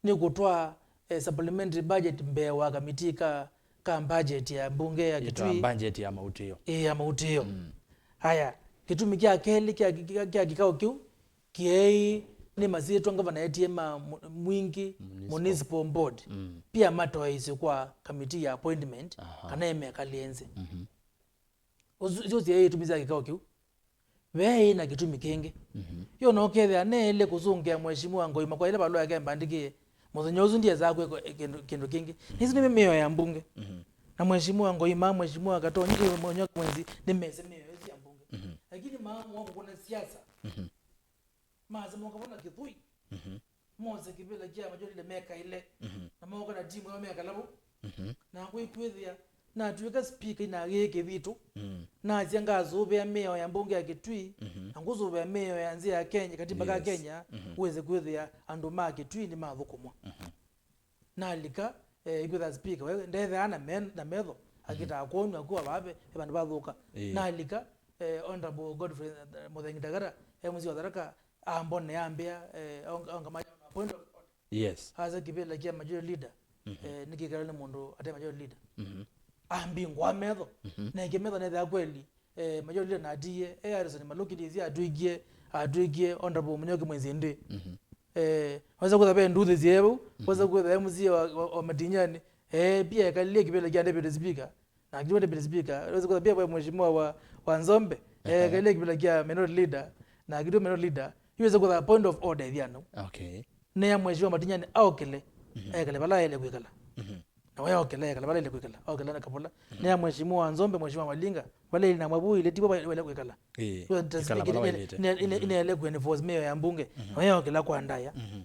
nĩ kũtwaa, eh, supplementary budget mbee wa kamitii ka, ka budget ya mbunge ya Yĩtawa Kitui. Budget ya mautĩo. Ĩĩ, ya mautĩo. Mm. Aya, kĩtumi kya kelĩ kya, kya, kya kĩkao kĩu kĩai nĩ masyĩtwa ngavana etie ma mu- Mwingi Municipal. Municipal Board. Mm. Pia matoeisye kwa kamitii ya appointment Aha. kana ĩmekalĩe nzĩ. Mhm. Ũsu- icio syaĩ itumi sya kĩkao kĩu. Veĩ na kĩtumi kĩngĩ. Mhm. Yo no kethĩa neele kũsũngĩa Mheshimiwa Ngũima kwa ĩla valũa yake mbandĩkĩe. Mũthenya ũsu ndiesaa kwĩka kĩndũ, kĩndũ kĩngĩ. Nĩsi nĩ mĩao ya mbunge. Mhm. Na Mheshimiwa Ngũima, Mheshimiwa Katonyi, Mũnyoki Mwezi, nĩmesĩ mĩao ĩsu ya mbunge. Mhm. Lakini maa mwa kũkũna siasa. Mhm. Masemoka vana Kitui. Mhm. Mose kĩvĩla kya majority mekaile. Mhm. Na moka na timu yao mekala vau. Mhm. Na kwĩkwĩthĩa, natw'ĩka speaker ina gĩĩ kĩvitũ. Mm. Nasya ngasũvĩa mĩao ya mbunge ya Kitui, Mhm. na ngũsũvĩa mĩao ya nzĩ ya Kenya, katiba ka Yes. Kenya, Mhm. wĩse kwĩthĩa andũ ma Kitui nĩmathũkũmwa. Mhm. Nalika, eh, ikwĩtha speaker, we, ndethaa na men- na metho, akĩtaa kwonw'a kuwa vave, e vandũ vathũka. Ĩĩ. Nalika, eh, Honorable Godfrey, eh, Mũthengi Ndagara, M C wa Tharaka, ambone ambĩa, eh, aunga- aungama point of order. Yes. Asa kĩvĩla kya majority leader, Mhm. eh, nĩkĩkalwa nĩ mũndũ ate majority leader. Mhm. Ambingwa metho. Mhm. Na ĩkĩmetho nethĩa kweli, eh, majority leader natiie, eh, Harrison Maluki D C atwĩkie, atwĩkie Honorable Mũnyoki Mwezi ndĩ. Mhm. Eh, wesa kwĩtha ve nduthi syee vau, wesa kwĩtha M C wa, wa, wa Matinyani, eh, pia ekalile kĩvĩla kya deputy speaker. Na akitwa deputy speaker, wesa kwĩtha pia ve mheshimiwa wa, wa Nzombe, eh, Ehe. ekalile kĩvĩla kya minority leader, na akitwa minority leader, yu wesa kwĩtha point of order ĩthiana. Okay. Nĩa mheshimiwa Matinyani aokele, Mhm. ekale vala aĩle kwĩkala. Mhm. Na we okela, ekala vala aĩle kwĩkala. Okela na kavola. Mhm. Nĩa mheshimiwa wa Nzombe, mheshimiwa Malinga, vala ili na mwavu ile tivo vala aĩle kwĩkala. Ĩĩ, Kwa ta ikala speaker vala ine- wailĩte. ine- ine- Mhm. Inaĩle kũ enforce mĩao ya mbunge. Mhm. Na we okela kwa ndaya. Mhm.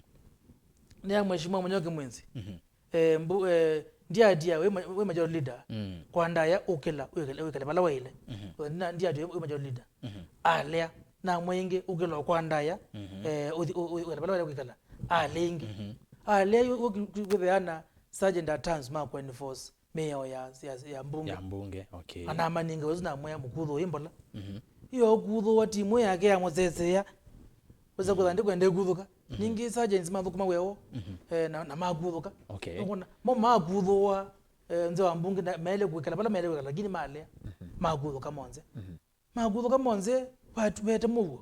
Nĩa mheshimiwa Mũnyoki Mwezi. Mhm. Eh, mbu, eh, ndiatia we ma- we majority leader. Mm. Kwa ndaya ũkela, wĩkale, wĩkale vala waĩle. Mhm. Na ndiatia we majority leader. Mhm. Alea, na mwingĩ ũkela kwa ndaya, Mhm. eh, ũthi- ũ- ũ- wĩkale vala waĩle kwĩkala. Alea ingĩ. Mhm. Alea yu- ũ- kwĩtheana sergeant at arms ma kũ enforce mĩao ya, ya, ya mbunge. Ya mbunge, okay. Anamaninga ũsu namwĩa mũkutho wĩ mbola. Mhm. Iyo ũkutho wa timu yake ya mũsesea. Wĩsa kwĩtha ndikwenda ĩkuthũka. Ningĩ sergeants mathũkũma wĩa woo, eh, na, na makuthũka. Okay. Nũkwona, mo makuthũa, eh, nze wa mbunge, na maĩle kwĩkala vala maĩle kwĩkala, lakini malea. Makuthũka monthe. Makuthũka monthe, vatu-, vete mũuo.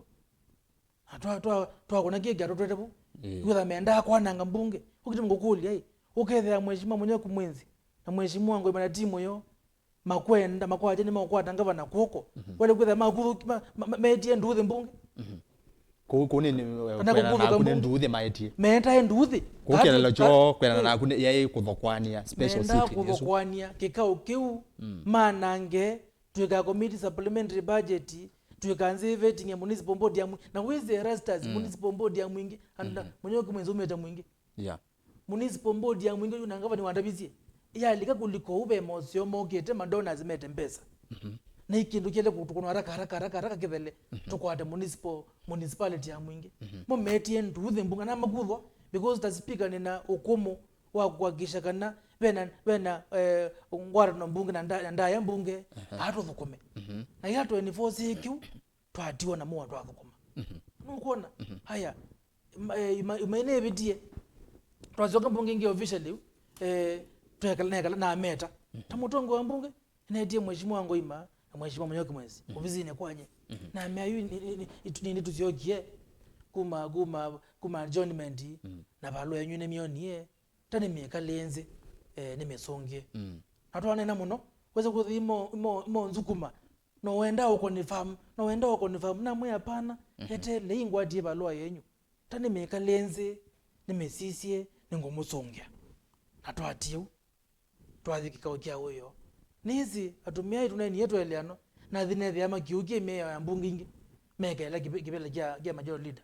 Na twa, twa, twakũna kĩĩ kĩatũtwete vu. Ĩĩ. Kwĩtha mendaa kwananga mbunge. Ũkĩte ngũkũlya ĩ, ũkethĩa Mheshimiwa Mũnyoki Mwinzi na Mheshimiwa Ngoima na timu yoo, makwenda, makwatya nĩmaũkwata ngavana kw'oko. Wale kwĩtha makuthũ-, ma, ma, ma, metie nduthi mbunge. Kũu, kũu nĩ, nĩ, kana kwĩana kũkuthũka naku nĩ mbunge. Nduthi maetie. Metae nduthi. Kũu kĩelelo kyoo kwĩana naku nĩ yaĩ kũthokwania special sitting ĩsu. Menda kũthokwania kĩkao kĩu, manange, twĩka commit supplementary budget, twĩka nzĩ vetting ya municipal board ya Mwingi. Na wĩsĩ Erastus, municipal board ya Mwingi, and Mũnyoki Mwinzi umĩte Mwingi. Yeah. Municipal board ya Mwingi yu na ngavana wandavisye, yalika kuliko ũu ve moseo mokĩte, ma donors mete mbesa. Na ĩ kĩndũ kĩele kũtũkũnwa haraka, haraka, haraka, haraka kĩthele, tũkwate municipal, municipality ya Mwingi. Mo metie nduthi mbunge na makuthwa, because ta speaker nĩna ũkũmũ wa kuhakikisha kana vena, vena, eh, ngwatanĩo mbunge na nda-, na ndaya mbunge, atũthũkũme. Na ila twenty-four syĩ kĩu, twatiwa na mũwa twathũkũma. Nũkwona? Haya, ma-, eh, ima-, imaine ĩvĩtie. Twasyoka mbunge ĩngĩ officially, eh, twekala, nekala na meta. Ta mũtongoi wa mbunge, netie Mheshimiwa Ngoima na Mheshimiwa Mũnyoki Mwinzi, ofisinĩ kwanye. Na mea yu ni, ni, ni, itu-, nini tusyokie kuma, kuma, kuma John Mendi, na valũ yenyu nĩmyonie. Ta nĩmĩkalĩe nzĩ, eh, nĩmĩsũngĩe. Na twanena mũno, wĩsa kũthi imo, imo, imo nzukuma. No wenda ũkonifirm, no wenda ũkonifirm, namwĩa hapana, etelei ngwatie valũa yenyu. Ta nĩmĩkalĩe nzĩ, nĩmĩsisye, nĩngũmũsũngĩa. Na twatie ũu, twathi kĩkao kya wĩoo. Nĩsĩ atumĩa aitũ nenie tũeleano, nathi nethĩa makiũkie mĩao ya mbunge ingĩ, mekaĩla kĩvĩ-, kĩvĩla kya, kya majority leader.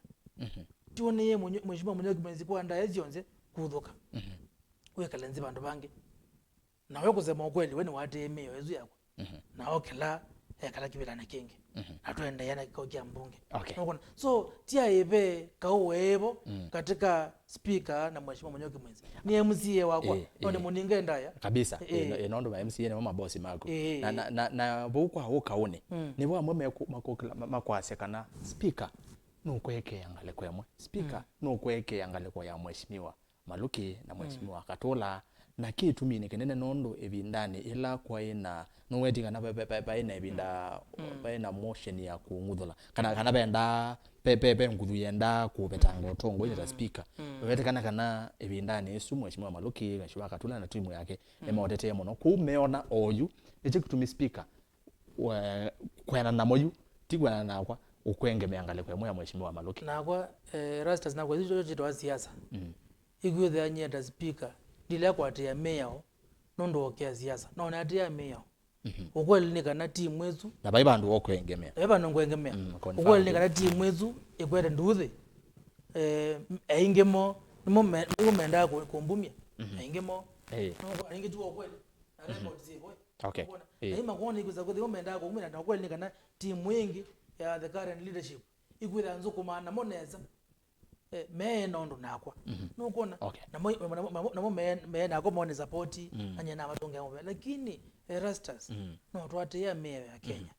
Tiwoneye Mheshimiwa Mũnyoki Mwinzi kwa ndaĩa syonthe kuthũka. Wĩkale nzĩ vandũ vangĩ. Na we kũsema ũkweli, we nĩwatĩĩe mĩao ĩsu yakwa. Na okĩla ekala kĩvĩlanĩ kĩngĩ. Na tũendeea na kĩkao kya mbunge. Okay. Nũkwona? So, ti aĩve kaũ weevo katika speaker na Mheshimiwa Mũnyoki Mwinzi. Nĩ M C A wakwa, eh, no nĩ eh. Mũninge ndaya. Kabisa. Eh. Eh, no-, eh, nondũ ma M C A nĩmo mabosi maku. Eh. Na, na, na, na vau kwa ũkaũnĩ, nĩvo amwe meku-, makũkĩla-, ma-, makwasya kana speaker nũkwekea ngalĩko ĩmwe. Speaker nũkwekea ngalĩko ya Mheshimiwa Maluki na Mheshimiwa Katula, na kĩtuminĩ kĩnene nũndũ ĩvindanĩ ĩla kwaĩ na, nũweti kana va-, va-, va-, vaĩ na ĩvinda, vaĩ na motion ya kũng'uthũla, kana, kana vendaa, ve, ve, ve nguthu yendaa kũvetanga ũtongoi ta speaker. Vetekana kana ĩvindanĩ ĩsu Mheshimiwa Maluki, Mheshimiwa Katula na timu yake nĩmaũtetee mũno. Kũu meona oyu, nĩkyo kĩtumi speaker we-, kweana namo yu, ti kweana nakwa, ũkwengemea ngalĩko ĩmwe ya Mheshimiwa Maluki. Nakwa, eh, Erastus, nakwa, isu kyĩtawa siasa. Ĩkwĩthĩa nyie ta speaker, ndilea kwatĩĩa mĩao nũndũ okea siasa. No natĩĩa mĩao. Ũkweli nĩ kana timu ĩsu. Na vai vandũ wokwengemea. Vai vandũ ngwengemea. Mm, confirm. Ũkweli nĩ kana timu ĩsu ĩkwete nduthi. Eh, m-, aingĩ mo, nĩmo me-, nĩmo mendaa kũ-, kũmbumya. Aingĩ mo. Eh. No, aingĩ tu ũkweli. Na records ĩvo. Okay. Ũkwona? Eh. Na imakwona ikwĩsa kwĩthĩwa mendaa kũumĩla, na ũkweli nĩ kana timu ĩngĩ ya the current leadership ikwĩtha nzũkũmaa namo nesa. Eh, mee na ũndũ nakwa. Nũkwona? Okay. Namo, namo, namo, namo mee, mee nakwa mone support, na nyie namatũngĩa mũvea. Lakini, Erastus, no twatĩĩa mĩao ya Kenya.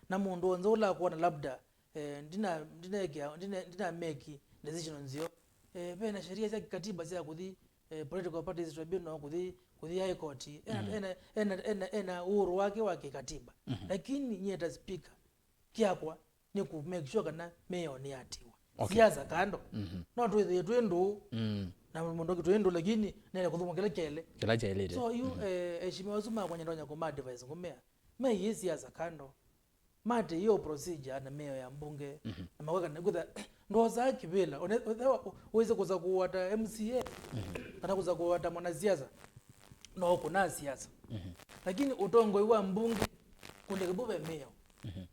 Na mũndũ onthe ũla akwona labda, eh, ndina, ndinekĩa, ndina, ndina make decision nzeo. Eh, ve na sheria sya kikatiba sya kũthi, eh, political parties tribunal, kũthi, kũthi high court. Ena, ena, ena, ena, ena ũhuru wake wa kikatiba. Lakini nyie ta speaker, kyakwa nĩ kũ make sure kana mĩao nĩyatiwa. Okay. Siasa kando. No twĩthĩe twĩ ndũũ. Na mũndũ ũngĩ twĩ ndũũ, lakini nene kũthũkũma kĩla kyaĩle. Kĩla kyaĩlĩte. So, yu, eh, eshimiwa asu makwa nyendonya kũma advise ngũmea, meyĩ siasa kando. Mate hiyo procedure na mĩao ya mbunge. Na makweka na kwĩtha ndosaa kĩvĩla. One-, one-, wĩse kũsa kũwata M C A, kana kũsa kũwata mwanasiasa. No kũna siasa. Lakini ũtongoi wa mbunge kũndĩke vu ve mĩao.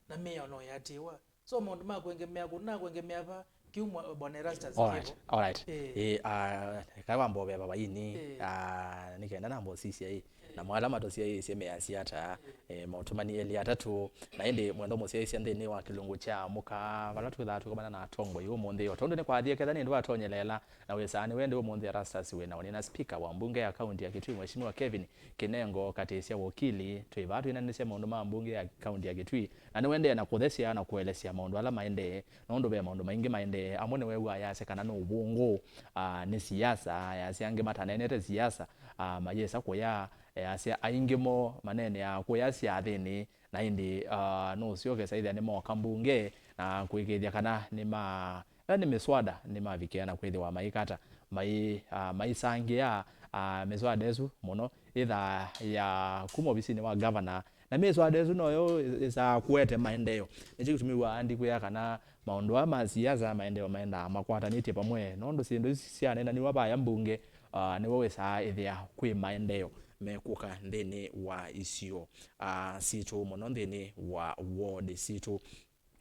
Na mĩao no yatĩwa. So maũndũ ma kwengemea kũna kwengemea va kĩu mwa-, Bwana Erastus. All right, kĩvo. All right. Eh. Eh, ah, kaĩ wamba ũveva vaini. Eh. Ah, nĩkenda namba ũsisya ĩ. Na mwa ala matũsyaĩĩsye measya ata, eh, maũtũmani elĩ atatũ, na ĩndĩ mwendwa mũsyaĩĩsya nthĩnĩ wa kĩlungu kya mũka, vala twĩthaa tũkomana na atongoi ũmũnthĩ, o tondũ nĩ kwathie ketha nĩ ndũ atonyelela, na wĩsaa nĩ wende ũmũnthĩ Erastus wĩ na ũnĩ na spika wa mbunge ya kaunti ya Kitui, Mheshimiwa Kevin Kinengo, katĩsya wokili, twĩ vaa twĩnanĩsya maũndũ ma mbunge ya kaunti ya Kitui, na nĩwendee na kũthesya na kũelesya maũndũ ala maendee, nũndũ ve maũndũ maingĩ maendee, amwe nĩwew'aa yasya kana nĩ ũvũngũ, ah, nĩ siasa, yasya angĩ mataneenete siasa, ah, mayĩsa kũya, eh, asya aingĩ moo maneeneaa kũya syathĩnĩ, na ĩndĩ, ah, nũsyoke saithya nĩmoka mbunge na kũĩkĩĩthya kana nĩma, eh, nĩ mĩswada nĩmavikĩa na kwĩthĩwa maikata, mai, ah, maisangĩa, ah, mĩswada ĩsu mũno ĩthaa ya kuma ovisinĩ wa gavana, na mĩswada ĩsu noyo ĩsaa kũete maendeeo. Nĩkyo kĩtumi wĩw'aa ndikwĩa kana maũndũ aa ma siasa, maendeeo maendaa makwatanĩtye vamwe, nũndũ syĩndũ isu syaneenaniw'a vaya mbunge, ah, nĩw'o wĩsaa ĩthĩa kwĩ maendeeo mekũka nthĩnĩ wa isio, ah, sitũ, mũno nthĩnĩ wa ward sitũ.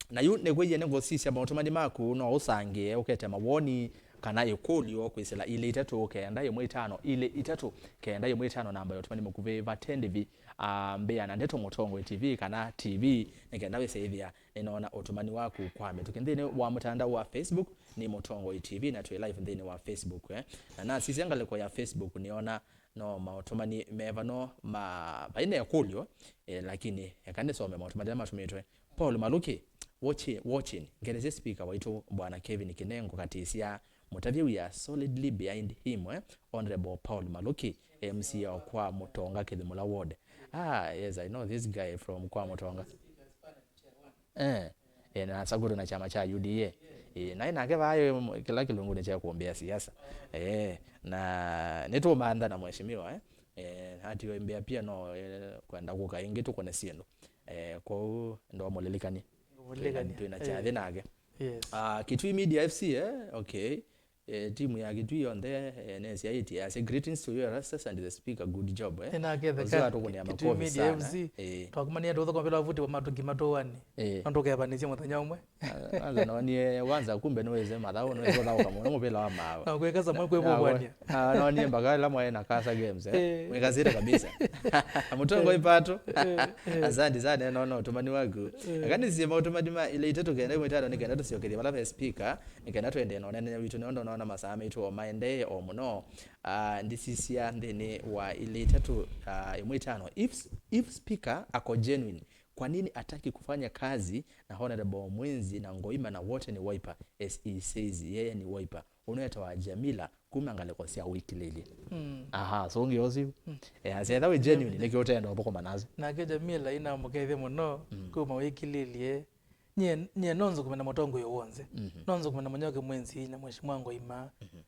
Na yu nĩkwĩie nĩngũsisya maũtũmani maku, no ũsangĩe ũkete mawoni kana ĩkũlyo kwĩsĩla ilĩ itatũ kenda ĩmwe itano ilĩ itatũ kenda ĩmwe itano, namba ya ũtũmani mũkuvĩ vate ndĩvi, ah, mbĩa na ndeto Mũtongoi T V kana T V, nĩ kenda wĩsĩthĩa nĩnoona ũtũmani waku kwa mĩtũkĩ nthĩnĩ wa mũtandao wa Facebook nĩ Mũtongoi T V, na twĩ live nthĩnĩ wa Facebook, eh. Na nasisya ngalĩko ya Facebook nĩona no maũtũmani meva no ma, vai na ĩkũlyo, eh, lakini eka nĩsome maũtũmani ala matũmĩtwe. Paul Maluki, watching, watching. Ngelesye speaker waitũ Bwana Kevin Kinengo katĩsya, mũtavye we are solidly behind him, eh? Honorable Paul Maluki, M C A wa kwa Mũtonga Kĩthimũla Ward. Ah, yes, I know this guy from kwa Mũtonga. Eh, eh, na asakũtwe na kyama kya U D A. Eh, naĩ nake vaĩ kĩla kĩlungunĩ kya kũmbĩa siasa. Eh, na nĩtũmantha na mheshimiwa, eh. Eh, atiwe mbĩa pia no, eh, kwenda kũka ĩngĩ tũkone syĩndũ. Eh, kwoou ndomũlilikani. Ngũmũlilikania. Twĩna, twĩna kyathĩ nake. Yes. Ah, Kitui Media F C, eh? Okay. Eh, timu ya Kitui yonthe, eh, nesyaĩtye, yasya, "Greetings to you, Erastus, and the speaker, good job," eh? Nĩnaketheka. Ũsu atũkũnĩa Kitui makovi Media sana. F C. Eh. Twakumania tũthũkũma vĩla ũvuti wa matũki matũani. Eh. No ndũkevanĩsye mũthenya ũmwe. Ah, kwanza nonie, kwanza kumbe nĩwĩsĩ mathaũ, nĩwĩsĩ ũthaũka mũno mũvĩla wa mawe. Na kwĩka samwe kwĩvũvania. Ah, nonie mpaka ĩla mwaĩ na Kasa Games, eh? Eh. Mwĩkasĩte kabisa. Mũtongoi Pato. Eh, eh. Asante sana, no, no, ũtũmani waku. Eh. Eka nĩsie maũtũmani ma ilĩ itatũ kenda ĩmwe itano nĩ kenda tũsyokethie vala ve speaker, nĩ kenda twende na ũnene witũ, nĩũndũ naona masaa maitũ o maendee o mũno. Ah, ndisisya nthĩnĩ wa ilĩ itatũ, ah, ĩmwe itano. If, if speaker ako genuine, kwa nini hataki kufanya kazi na Honorable Mwenzi na Ngoima na wote ni Wiper, as he says yeye ni Wiper? Ũnũ etawa Jamila, kuma ngalĩko sya Wĩkilĩlye. Mm. Aha, so ũngĩ ũsu. Mm. Eh, asya etha wĩ genuine, nĩkĩ ũtenda ũthũkũma nasi? Nake Jamila inamũkethya mũno, mm, kuma Wĩkilĩlye. Nyie, nyie no nzũkũme na mũtongoi w'onthe. Mhm. No nzũkũme na Mũnyoke Mwenzi na Mheshimiwa Ngoima. Mhm.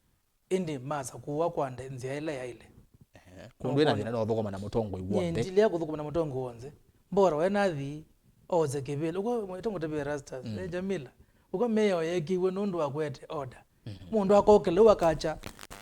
Ĩndĩ masa kũũa kwa nde-, nzĩa ĩla yaĩle. Ehe. Kũndũ ĩna thĩna no ũthũkũma na mũtongoi w'onthe. Nyie ndilea kũthũkũma na mũtongoi w'onthe. Mbora we nathi, oze kĩvĩla. Ũko, ĩtongo tavia Erastus, mm, eh, Jamila. Ũko mĩao yeekĩiwe nũndũ wa kũete order. Mhm. Mũndũ akokĩla ũu akakya,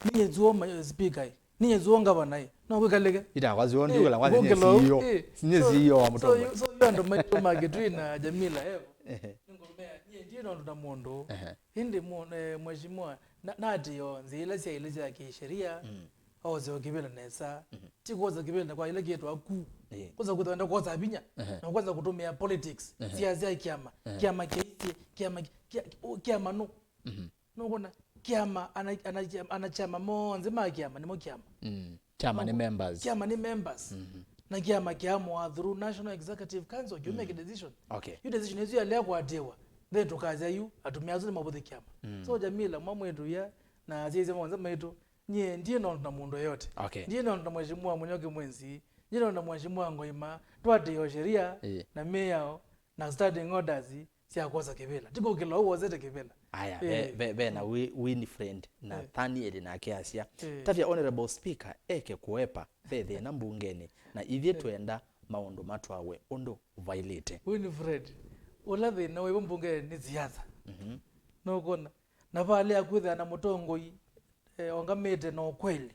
"Ninyie nzuo ma-, speaker ĩ. Ninyie nzuo ngavana ĩ. No kwĩkalĩke." Itakwa zuo, eh, ndiũkĩla kwa ninyie ũkĩla ũu, C E O. Eh. Ninyie so, C E O wa so, mũtongoi. So, yu andũ maitũ ma Kitui na Jamila, eh. Ehe. Nĩngũmea, nyie ndiĩ na ũndũ na mũndũ. Ehe. Ĩndĩ mũ-, eh, mheshimiwa, na, natĩĩo nzĩa ila syaĩle sya kĩsheria, mm, oze o kĩvĩla nesa. Mhm. Ti kwoza kĩvĩla kwa ila kĩtwa ku. Ĩĩ. Kwanza kwĩthwa enda kwosa vinya, ehe, na kwanza kũtũmĩa politics, ehe, siasa sya kĩama, ehe, kĩama kĩisye, kĩama kĩ-, kĩa-, kĩ-, kĩama nũ. Mhm. Nũkwona? Kĩama, ana, ana, ana kyama monthe ma kĩama nĩmo kĩama. Mm. Kyama nĩ members. Kyama nĩ members. Mhm. Na kĩama kĩamũa through National Executive Council, kĩumĩa, mm, kĩ decision. Okay. Yu decision ĩsu yalea kũatĩwa, then tũkasya yu, atumĩa asu nĩmavũthĩ kĩama. Mm. So Jamila, mwa mwĩĩtu ya, na asyaisye monthe maitũ, nyie ndiĩ na ũndũ na mũndũ yoyote. Okay. Ndiĩ na ũndũ na Mheshimiwa Mũnyoke Mwenzi, ndiĩ na ũndũ na Mheshimiwa Ngoima, twatĩĩo sheria, ĩĩ, na mĩao, na standing orders, sya kwosa kĩvĩla. Ti kũkĩla ũu wosete kĩvĩla. Aya, eh, ve, ve, ve na Wi-, Winifred na, eh, Nathaniel nake asya, eh, tavya Honorable Speaker eke kũepa ve thĩna mbungenĩ, na ithyĩ, eh, twenda maũndũ matwawe ũndũ vailĩte. Winifred, ũla thĩna wĩvo mbungenĩ nĩ siasa. Mhm. Nũkwona? Na valea kwĩthĩa na mũtongoi, eh, ongamĩte na ũkweli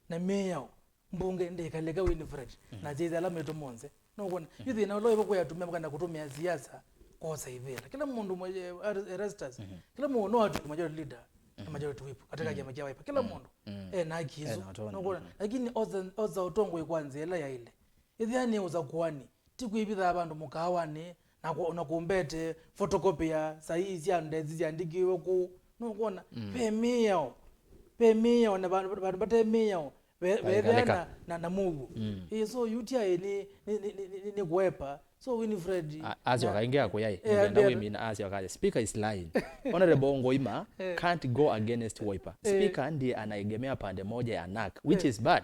na mĩao. Mbunge ndĩkalĩka Winifred, mhm, na jĩthĩ ala maitũ monthe. Nũkwona? Mhm. Yu thĩna ũla wĩvo kwĩ atumĩa makana kũtũmĩa siasa kwosa ivĩla. Kĩla mũndũ mwe-, eh, Erastus, mhm, kĩla mũndũ no atw'ĩke majority leader na, mhm, majority whip katika, mhm, kĩama kya Wiper. Kĩla, mhm, mũndũ. ena haki isu. Ena ũtonyi. Nũkwona? Lakini osa, osa ũtongoi kwa nzĩa ĩla yaĩle. Ĩthĩa nĩ ũsakuani, ti kwĩvithaa vandũ mũkaawanĩ na kũ-, na kũmbete photocopy ya saii sya ndesi syandĩkĩwe kũu. Nũkwona? Ve mĩao. Ve mĩao na vandũ, vandũ vate mĩao. Ve-, vetheana na, na mũuo. Ĩĩ, so U T I nĩ, nĩ, nĩ, nĩ, nĩ, nĩ kũepa. So Winfred, a-, asyoka ĩngĩ akũya ĩ, eh, nĩkenda wĩmina, asyoka asya, "Speaker is lying." Honorable Ngoima can't go against Wiper. Speaker ndiye anaegemea pande moja ya NARC, which is bad.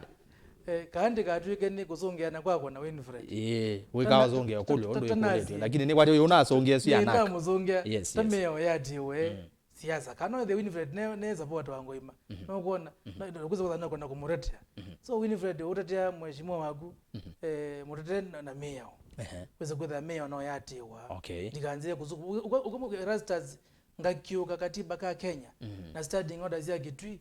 Eh, kaa ndĩkatw'ĩke nĩ kũsũngĩana kwakwa na Winfred. Ĩĩ, wĩkaa ũsũngĩa ũkũlyo ũndũ ĩkũlĩtw'e, lakini nĩ kwatĩ ũyũ ũnasũngĩa ĩsu ya NARC. Yes, yes. Tamĩo yatiwe siasa. Kana wĩthĩe Winfred ne, ne support wa Ngoima. Nũkwona? Na, na, kwĩsa kũtha nũkwenda kũmũtetea. So Winfred ũtetea mheshimiwa waku, eh, mũtetee na, na mĩao. Kwĩsa kwĩtha mĩao no yatĩwa. Okay. Ndikanzie kũsu-, uka-, uka-, uka-, Erastus ngakiũka katiba ka Kenya na standing order sya Kitui.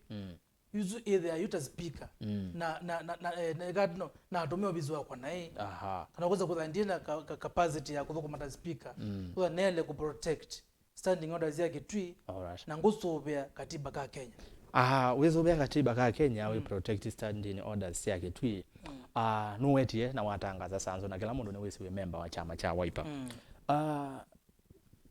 Yusu ĩthĩa yu ta speaker. Na, na, na, na, eh, na, no, na atũmĩa ovisi wakwa naĩ. Aha. Kana kwĩsa kwĩtha ndie na ka, ka, capacity ya kũthũkũma ta speaker. Kwĩtha nele kũ protect standing orders sya Kitui. Alright. Na ngũsũvĩa katiba ka Kenya. Ah, wĩsũvĩa katiba ka Kenya, wĩ protect standing orders sya Kitui. Ah, nũwetie na watangaza sanzo na kĩla mũndũ nĩwĩsĩ wĩ memba wa kyama kya Wiper. Ah,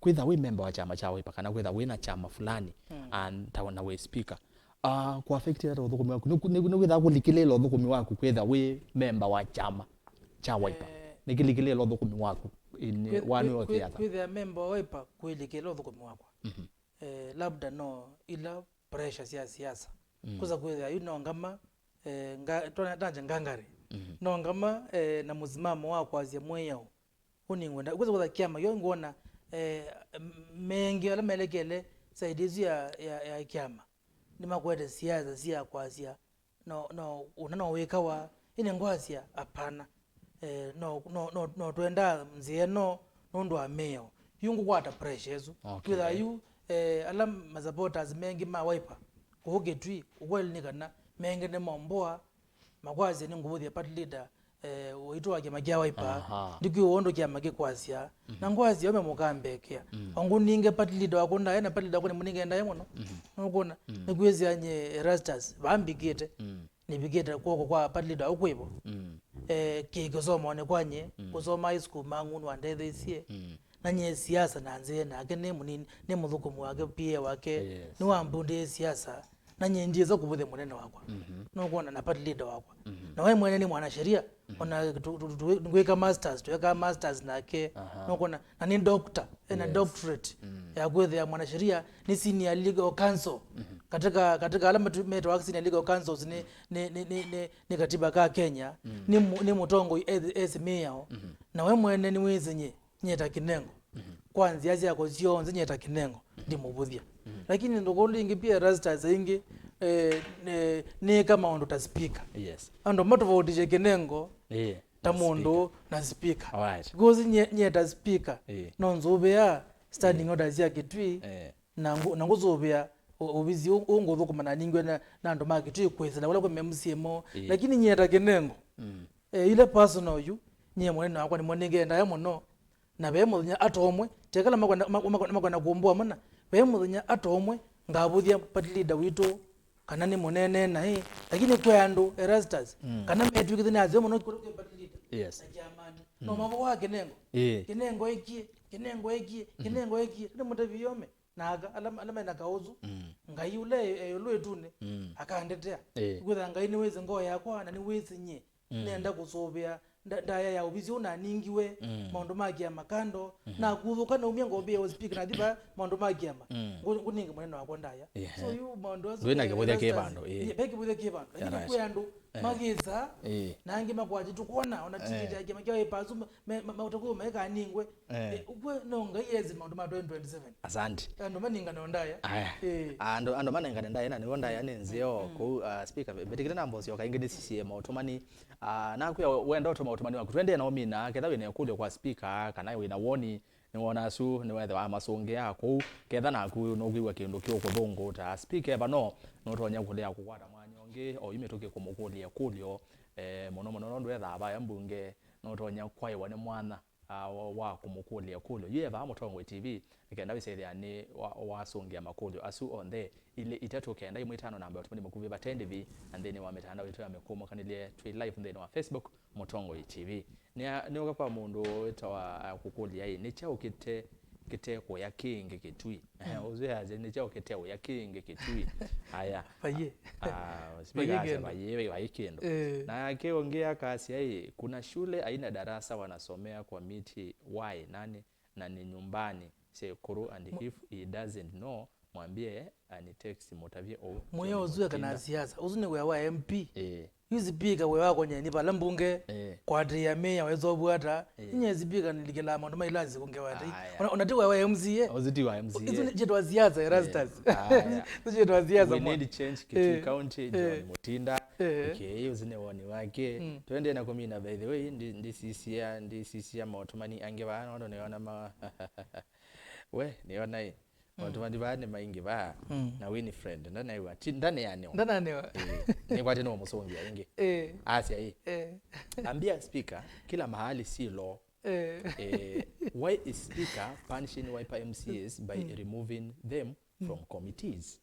kwĩtha wĩ memba wa kyama kya Wiper kana kwĩtha wĩ na kyama fulani, and ta na wĩ speaker, ah, kũaffect ata ũthũkũmi waku? Nĩ, nĩ, nĩkwĩtha kũlikĩlĩĩla ũthũkũmi waku kwĩtha wĩ memba wa kyama kya Wiper? Eh, nĩkĩlikĩlĩĩla ũthũkũmi waku in one way or the other? Kwĩthĩa memba wa Wiper kwĩlikĩlĩĩla ũthũkũmi wakwa. Eh, labda no ila pressure sya siasa. Kwĩsa kwĩthĩa yu no ngama, eh, nga-, twana-, tanje ngangari. No ngama, eh, na mũsimamo wa kwasya mwĩao. Ũnĩ ngwenda kwĩsa kwĩtha kyama yo ngwona, eh, m-, mengĩ ala melekele side ĩsu ya, ya, ya kyama. Nĩmakwete siasa sya kwasya no, no, ũna no wĩkawa, ĩnĩ ngwasya, apana. Eh, no, no, no, no twendaa nzĩa ĩno nũndũ wa mĩao. Yu ngũkwata pressure ĩsu. Okay. Kwĩtha yu, eh, ala ma supporters mengĩ ma Wiper kũu Kitui, ũkweli nĩ kana mengĩ nĩ momboa, makwasya nĩ ngũvũthya party leader, eh, waitũ wa kyama kya Wiper. Aha. Ndikwĩw'a ũndũ kyama kĩkwasya. Na ngwasya ũme mũkambekea. Ongũ ninge party leader wakwa ndaĩa, na party leader wakwa nĩ mũninge ndaĩa mũno. Nũkwona? Nĩkwĩsĩa nye Erastus, vaa mbikĩte. Nĩvikĩte kw'oko kwa party leader ũkwĩvo. Eh, kĩ kĩsomonĩ kwa nye, kũsoma high school mang'u nĩwandetheisye. Na nye siasa na nzĩe nake nĩ mũnini, nĩ mũthũkũmi wake, P A wake, yes, nĩwambundĩe siasa. Na nye ndyĩsa kũvũthya mũnene wakwa. Nũkwona, na party leader wakwa. Na we mwene nĩ mwanasheria, ona tu-, tu-, tu-, ngwĩka masters, tweka masters nake. Aha. Nũkwona, na nĩ doctor, ena, yes, doctorate ya kwĩthĩa mwanasheria, nĩ senior legal counsel. Katika, katika ala matu-, metawa senior legal counsels nĩ, nĩ, nĩ, nĩ, nĩ, nĩ katiba ka Kenya, nĩ mu-, nĩ mũtongoi eth-, esi mĩao. Na we mwene nĩwĩsĩ nye, nyeta kĩnengo. Kwa nzĩa syakwa syonthe nyeta kĩnengo, ndimũvũthya. Lakini ndũkũlũ ingĩ pia Erastus ingĩ, eh, nĩ, nĩĩka maũndũ ta speaker. Yes. Andũ matofautishe kĩnengo, eh, ta na mũndũ speaker, na speaker. Alright. Because nye, nyeta speaker, eh, no nzũvĩa standing, eh, orders sya Kitui, eh, na ngũ-, na ngũsũvĩa o-, ovisi ũ-, ũngũthũkũma na ningwe na, na andũ ma Kitui kwĩsĩla ũla kwĩ M C A mo. Eh. Lakini nyeta kĩnengo. Eh, ile personal yu, nyie mũnene wakwa nĩmũnĩngendae mũno. Na ve mũthenya ata ũmwe, tekala makwenda, ma-, ma-, makwenda kũmbũa mana, ve mũthenya ata ũmwe ngavũthya party leader witũ, kana nĩ mũnene naĩ, lakini kwĩ andũ, Erastus, kana metw'ĩkĩte nĩ aseo mũno kũlũ kwĩ party leader. Yes. Na kyamanĩ. No mavoa kĩnengo. Ĩĩ. Kĩnengo ĩkie, kĩnengo ĩkie, kĩnengo ĩkie. Nĩ mũtavi yome. Na aka, ala, ala mena kaũsu, Ngai ũla e, e ĩũlũ ĩtunĩ, akandetea. Ĩĩ. Kwĩtha Ngai nĩwĩsĩ ngoo yakwa, na nĩwĩsĩ nyie. Nenda kũsũvĩa nda-, ndaya ya ovisi ũũ naningiwe, maũndũ ma kĩama kando, nakuthũka naumya ngombe ya speaker nathi va maũndũ ma kĩama. Ngũ-, ngũninge mũnene wakwa ndaya. Ehe. So yu maũndũ asu ndwĩna kĩvũthya kĩ Erastus, vandũ, ĩĩ. Ve kĩvũthya kĩ vandũ. Lakini kwĩ andũ makĩsa, na angĩ makwati tũkwona, ona ticket ya kĩama kya Wiper asu me, ma, ma, maũtakũũ maekaningwe. Eh. Eh, ũkw'o no Ngai esi maũndũ ma twenty twenty-seven. Asante. Andũ maningane o ndaya. Aya. Eh. Andũ, andũ manengane ndaya, na nĩw'o ndaya nĩ nzeo kũu, ah, speaker. Mbĩtĩkĩte namba ũsyoka ĩngĩ nĩsisie maũtũmani. Ah, nakwĩa wenda ũtũma ũtũmani waku. Twendee na ũmina, ketha wĩna ĩkũlyo kwa speaker, kana wĩna woni, nĩwona asu, nĩwethĩwa amasũngĩa kũu, ketha naku nũkwĩw'a kĩndũ kĩũkũthũngũta. Speaker eva no, nũtonya kũlea kũkwata mwanya ũngĩ, oyu mĩtũkĩ kũmũkũlya ĩkũlyo, eh, mũno mũno nũndũ ethaa vaya mbunge, nũtonya kwaĩwa nĩ mwanya. ah, wa, wa kũmũkũlya ĩkũlyo. Yu e vaa Mũtongoi T V, nĩ kenda wĩsethĩa nĩ wa, wasũngĩa makũlyo asu onthe. Ilĩ itatũ kenda ĩmwe itano namba ya ũtũmani mũkuvĩ vate ndĩvi, na nthĩnĩ wa mĩtandao itũ ya mĩkũmũkanĩlye, twĩ live nthĩnĩ wa Facebook, Mũtongoi T V. Nĩa-, nĩũka kwa mũndũ wĩtawa, ah, kũkũlya ĩ, nĩ kyaũ kĩte, kĩte kũya kĩngĩ kĩtui? Mm. Ũsu yasya, nĩ kyaũ kĩte ũya kĩngĩ kĩtui? Aya. Vayĩ. Ah, speaker asya, vayĩ kĩndũ. Vayĩ, vayĩ kĩndũ. Eh. Na kĩ ũngĩ akasya ĩ, kuna shule haina darasa wanasomea kwa miti, why, nani, na ni nyumbani, sekuru, and if he doesn't know, mwambie ani text, mũtavye ũu. Mwĩe ũsu eka na siasa. Ũsu nĩ wĩa wa M P. Eh. Yu speaker wĩa wa kũnyeni vala mbunge, eh, kwatĩĩa mĩao ĩseũvw'a ata. Eh. Inye speaker nĩlikĩlaa maũndũ ma ila nzikũ ngewa ata. Aya. Ona, ona ti wĩa wa M C A. Ũsu ti wa M C A. Isu nĩ kyĩtwa siasa, Erastus. Eh. Aya. Isu kyĩtwa siasa. We need change Kitui County, eh, John Mutinda. Eh. Okay, ũsu nĩ woni wake. Mm. Twende na kũmina, by the way, ndi-, ndisisia, ndisisia maũtũmani angĩ vaa, nũndũ nĩona ma-, we, nĩona ĩ. Mm. Maũtũmani vaa nĩ maingĩ vaa. Mm. Na Winifred, ndanaiwa. Ti, ndanĩanĩwa. Ndanĩanĩwa. Eh, nĩkwatĩ nĩwamũsũngĩa ĩngĩ. Eh. Asya ĩ. Eh. Ambia speaker, kila mahali si law. Eh. Eh, why is speaker punishing Wiper M C As by, mm, removing them, mm, from committees?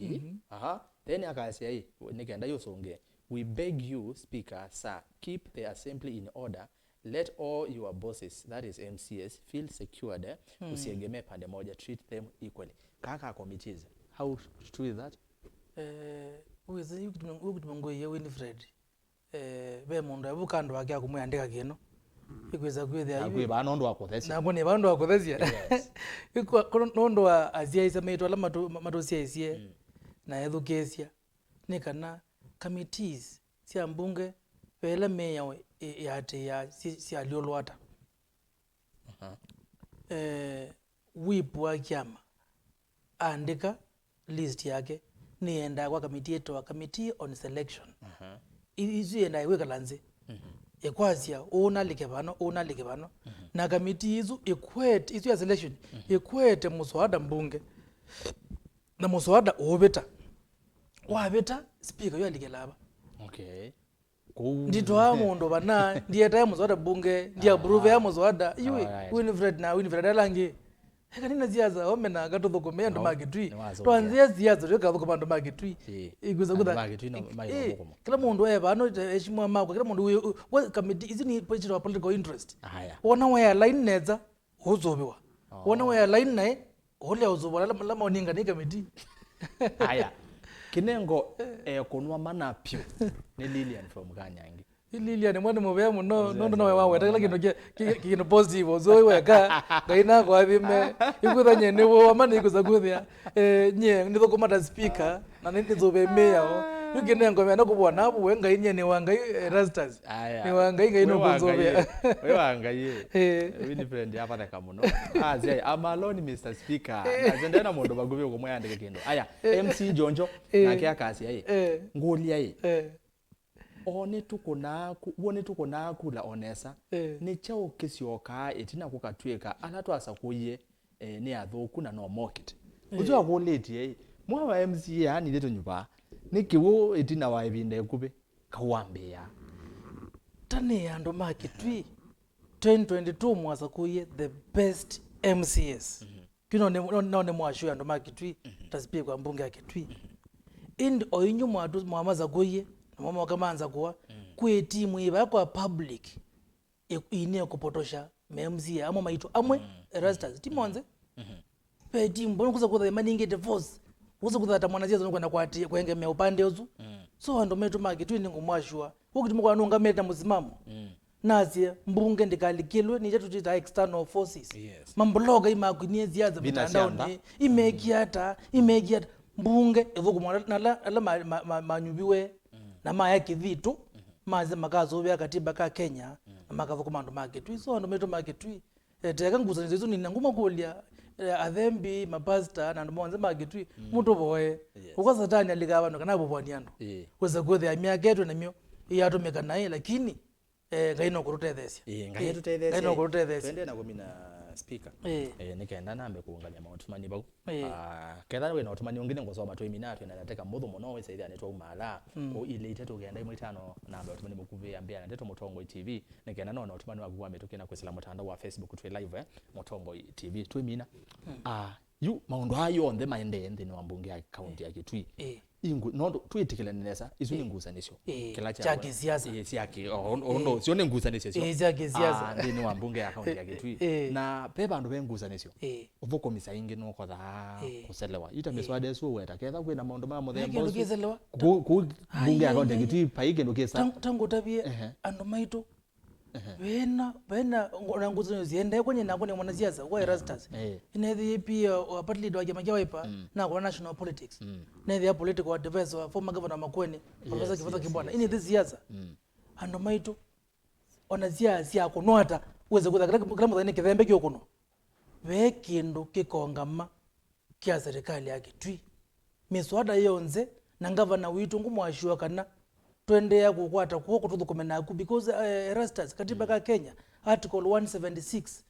Ĩ? Mhm. Aha. Then akasya ĩ, nĩ kenda yũsũngĩe. We beg you, speaker, sir, keep the assembly in order. Let all your bosses, that is M C As, feel secured, eh? Mm. Usiegemee pande moja, treat them equally. Kaka committees, how true is that? Eh, wĩsĩ, yu kĩtuma, yu kĩtuma ngũie Winifred. Eh, ve mũndũ evu kando wake akũmwĩandĩka kĩno. Ĩkwĩsa kwĩthĩa na kwĩ vaa nũndũ wa kũthesya. Nakwa nĩ vaa nũndũ wa kũthesya. Yes. Ĩkwa, kono nũndũ wa asyaĩĩsya maitũ ala matũ-, matũsyaĩĩsye, mm, na ethukĩĩsya, nĩ kana committees sya mbunge ve ĩla mĩao ĩ-, ĩatĩĩaa sya-, syalyũlwa ata. Aha. Eh, whip wa kyama aandĩka list yake, nĩendaa kwa committee ĩtawa Committee on Selection. Aha. I-, isu yendaa ĩkwĩkala nzĩ. Mhm. Ĩkwasya, ũũ nalike vano, ũũ nalike vano. Mhm. Na committee isu ĩkwete, isu ya selection, mhm, ĩkwete mũswada mbunge. Na mũswada ũũvĩta. Wavĩta, speaker yu alikĩlaa va. Okay. Kũu. Nditwaa mũndũ vana, ndietae mũswada mbunge, ndiapruvea mũswada. Yu, alright. Winifred na Winifred ala angĩ. Eka nina siasa, ome na katũthũkũme andũ ma Kitui. Nĩwasũngĩa. Twanzĩa siasa, tũkathũkũma andũ ma Kitui. Ĩĩ. Ĩkwĩsa kũtha. Andũ ma Kitui no, ĩĩ, maithũkũma. Kĩla mũndũ e vano, eshimwa makwa, kĩla mũndũ wĩ, wĩ, wa committee, ici ni political, political interest. Aya. Wona we align nesa, ũũsũvĩwa. Oh. Wona we align naĩ, ũlea ũsũvĩwa, lama, lama ũninga nĩ kamiti. Aya. Kĩnengo, eh, kũnwa mana pyũ. Nĩ Lilian from Kanyangi. Ĩ Lilian, mwana mũvea mũno, nũndũ nowe waweta kĩla kĩndũ kĩ, kĩ, kĩndũ positive, ũsũĩ weka, Ngai nakwathime. Ĩkwĩtha nye nĩ woma nĩ ĩkwĩsa kwĩthĩa. Eh, nye, nĩthũkũma ta speaker. Na nĩnĩsũvĩmĩao. Yu kĩnengo mena kũvũa navu, we Ngai nye nĩ wa Ngai, eh, Erastus. Aya. Nĩ wa Ngai, Ngai nũkũsũvĩa. Wĩ wa Ngai, eh. Eh. Winifred apatheka mũno. Ah, zai, I'm alone, Mister Speaker. Eh. Na zende na mũndũ vakuvĩ ũkũmwĩa andĩke kĩndũ. Aya, eh, M C Jonjo, eh, nake akasya, eh. Eh. Ngũlya, eh. Eh. O nĩtũkũnaa ku-, w'o nĩtũkũnaa kula o nesa. Eh. Nĩ kyaũ kĩsyokaa ĩtina kũkatw'ĩka ala twasakũie, eh, nĩ athũku na no mokite? Eh. Ũsu akũlĩtye, ĩ, mwa wa M C A anilye tũnyuvaa, nĩkĩ w'o ĩtina wa ĩvinda ĩkuvĩ kau wambĩĩa? Tanĩe andũ ma Kitui, twenty twenty-two mwasakũie the best M C As. Mhm. Kĩu no nĩ, no, no nĩ mwasyo andũ ma Kitui, mhm, ta speaker wa mbunge ya Kitui. Mhm. Ĩndĩ o inyu mwatu-, mwamasakũie, na mwamoka manzakũa, mm, kwĩ timu ĩva kwa public ĩ-, ine kũpotosha me M C A amwe maitũ amwe, mm, Erastus, ti monthe. Mhm. Ve timu, mbona kusa kutha maningite force? Kusa kutha ta mwanasiasa nũkwenda kwati-, kwengemea upande ũsu. Mm. So andũ maitũ ma Kitui nĩ ngũmwashua. Ũkĩtuma kwa nũngamĩte mũsimamo. Mm. Nasye, mbunge ndĩkalikĩlwe nĩ ila tũtĩtaa external forces. Yes. Mambloga imakwinie siasa mĩtandaonĩ, imekie ata, imekie ata. Mbunge ĩthũkũmwa na ala, ala ma-, ma-, ma-, manyuviwe, mm, na maya kĩthitũ, mm-hmm, masye makasũvĩa katiba ka Kenya, mm, na makathũkũma andũ ma Kitui. So andũ maitũ ma Kitui, eh, teka ngusanĩsyo isu nina nguma kũlya, eh, athembi, mapasta, na andũ monthe ma Kitui, mm, mũtũvoe. Yes. Ũka Satani alikaa vandũ kana avuvwani andũ. Ĩĩ. Wĩsa kwĩthĩa myaka ĩtũ namyo ĩyatũmĩka naĩ, lakini Eh, Ngai no kũtũtetheesya. Ĩĩ, Ngai, ĩĩ, atũtetheesye. Ngai no kũtũtetheesya. Twende na kũmina Speaker. Ĩĩ. Eh, nĩ kenda nambe kũũngamya maũtũmani vau. Ĩĩ. Ah, ketha wĩ na ũtũmani ũngĩ nĩngũsoma twĩmina twĩ na ndatĩka mũthũ mũno wĩsa ĩthĩa nĩtwaumaala. Mm. Kũu ilĩ itatũ kenda ĩmwe itano namba ũtũmani mũkuvĩ ambĩa na ndeto Mũtongoi T V. Nĩ kenda nona ũtũmani waku wa mĩtũkĩ na kwĩsĩla mũtandao wa Facebook twĩ live, eh, Mũtongoi T V. Twĩmina. Mm. Ah, yu maũndũ aa yonthe maendee nthĩnĩ wa mbunge ya kaunti ya Kitui. Ĩĩ. Ingu-, no tũ-, twĩtĩkĩlane nesa, isu nĩ ngusanĩsyo. Ĩĩ, kĩla kya kya we-, kĩsiasa. Ĩĩ, sya kĩ-, o-, o-, ũndũ ũcio nĩ ngusanĩsyo syo. Ĩĩ, sya kĩsiasa. Ah, nthĩnĩ wa mbunge ya kaunti ya Kitui. Ĩĩ. Na ve vandũ ve ngusanĩsyo. Ĩĩ. Ũthũkũmi saa ingĩ nũkothaa kũselewa. Ĩĩ. Ita mĩswada ĩsu ũweta. Ketha kwĩna maũndũ ma mũthemba ũsu. Kĩndũ kĩselewa. Kũ-, kũ-, mbunge ya kaunti ya Kitui, vai kĩndũ kĩsa. Tang-, tangũtavie andũ maitũ. Ehe. Vena, vena, ngo-, na ngusanĩsyo siendee kwenye nakwa nĩ mwanasiasa wa Erastus. Eh. Inethĩie pia wa party leader wa kĩama kya Wiper, mm, na kwa national politics. Mm. Nethĩa political advisor wa former governor Makueni, Professor Kivutha Kibwana. Yes, yes, yes. Inethĩ siasa. Mm. Andũ maitũ, ona siasa sya kũnwa ata, wĩse kwĩtha kĩla, kĩla mũthenya nĩ kĩthembe kĩũkũnwa. Ve kĩndũ kĩkongama kya serikali ya Kitui. Mĩswada yonthe, na ngavana witũ ngũmwashiwa kana tũendeea kũkwata kw'oko tũthũkũme naku, because, eh, Erastus, katiba ka Kenya, article one seventy-six,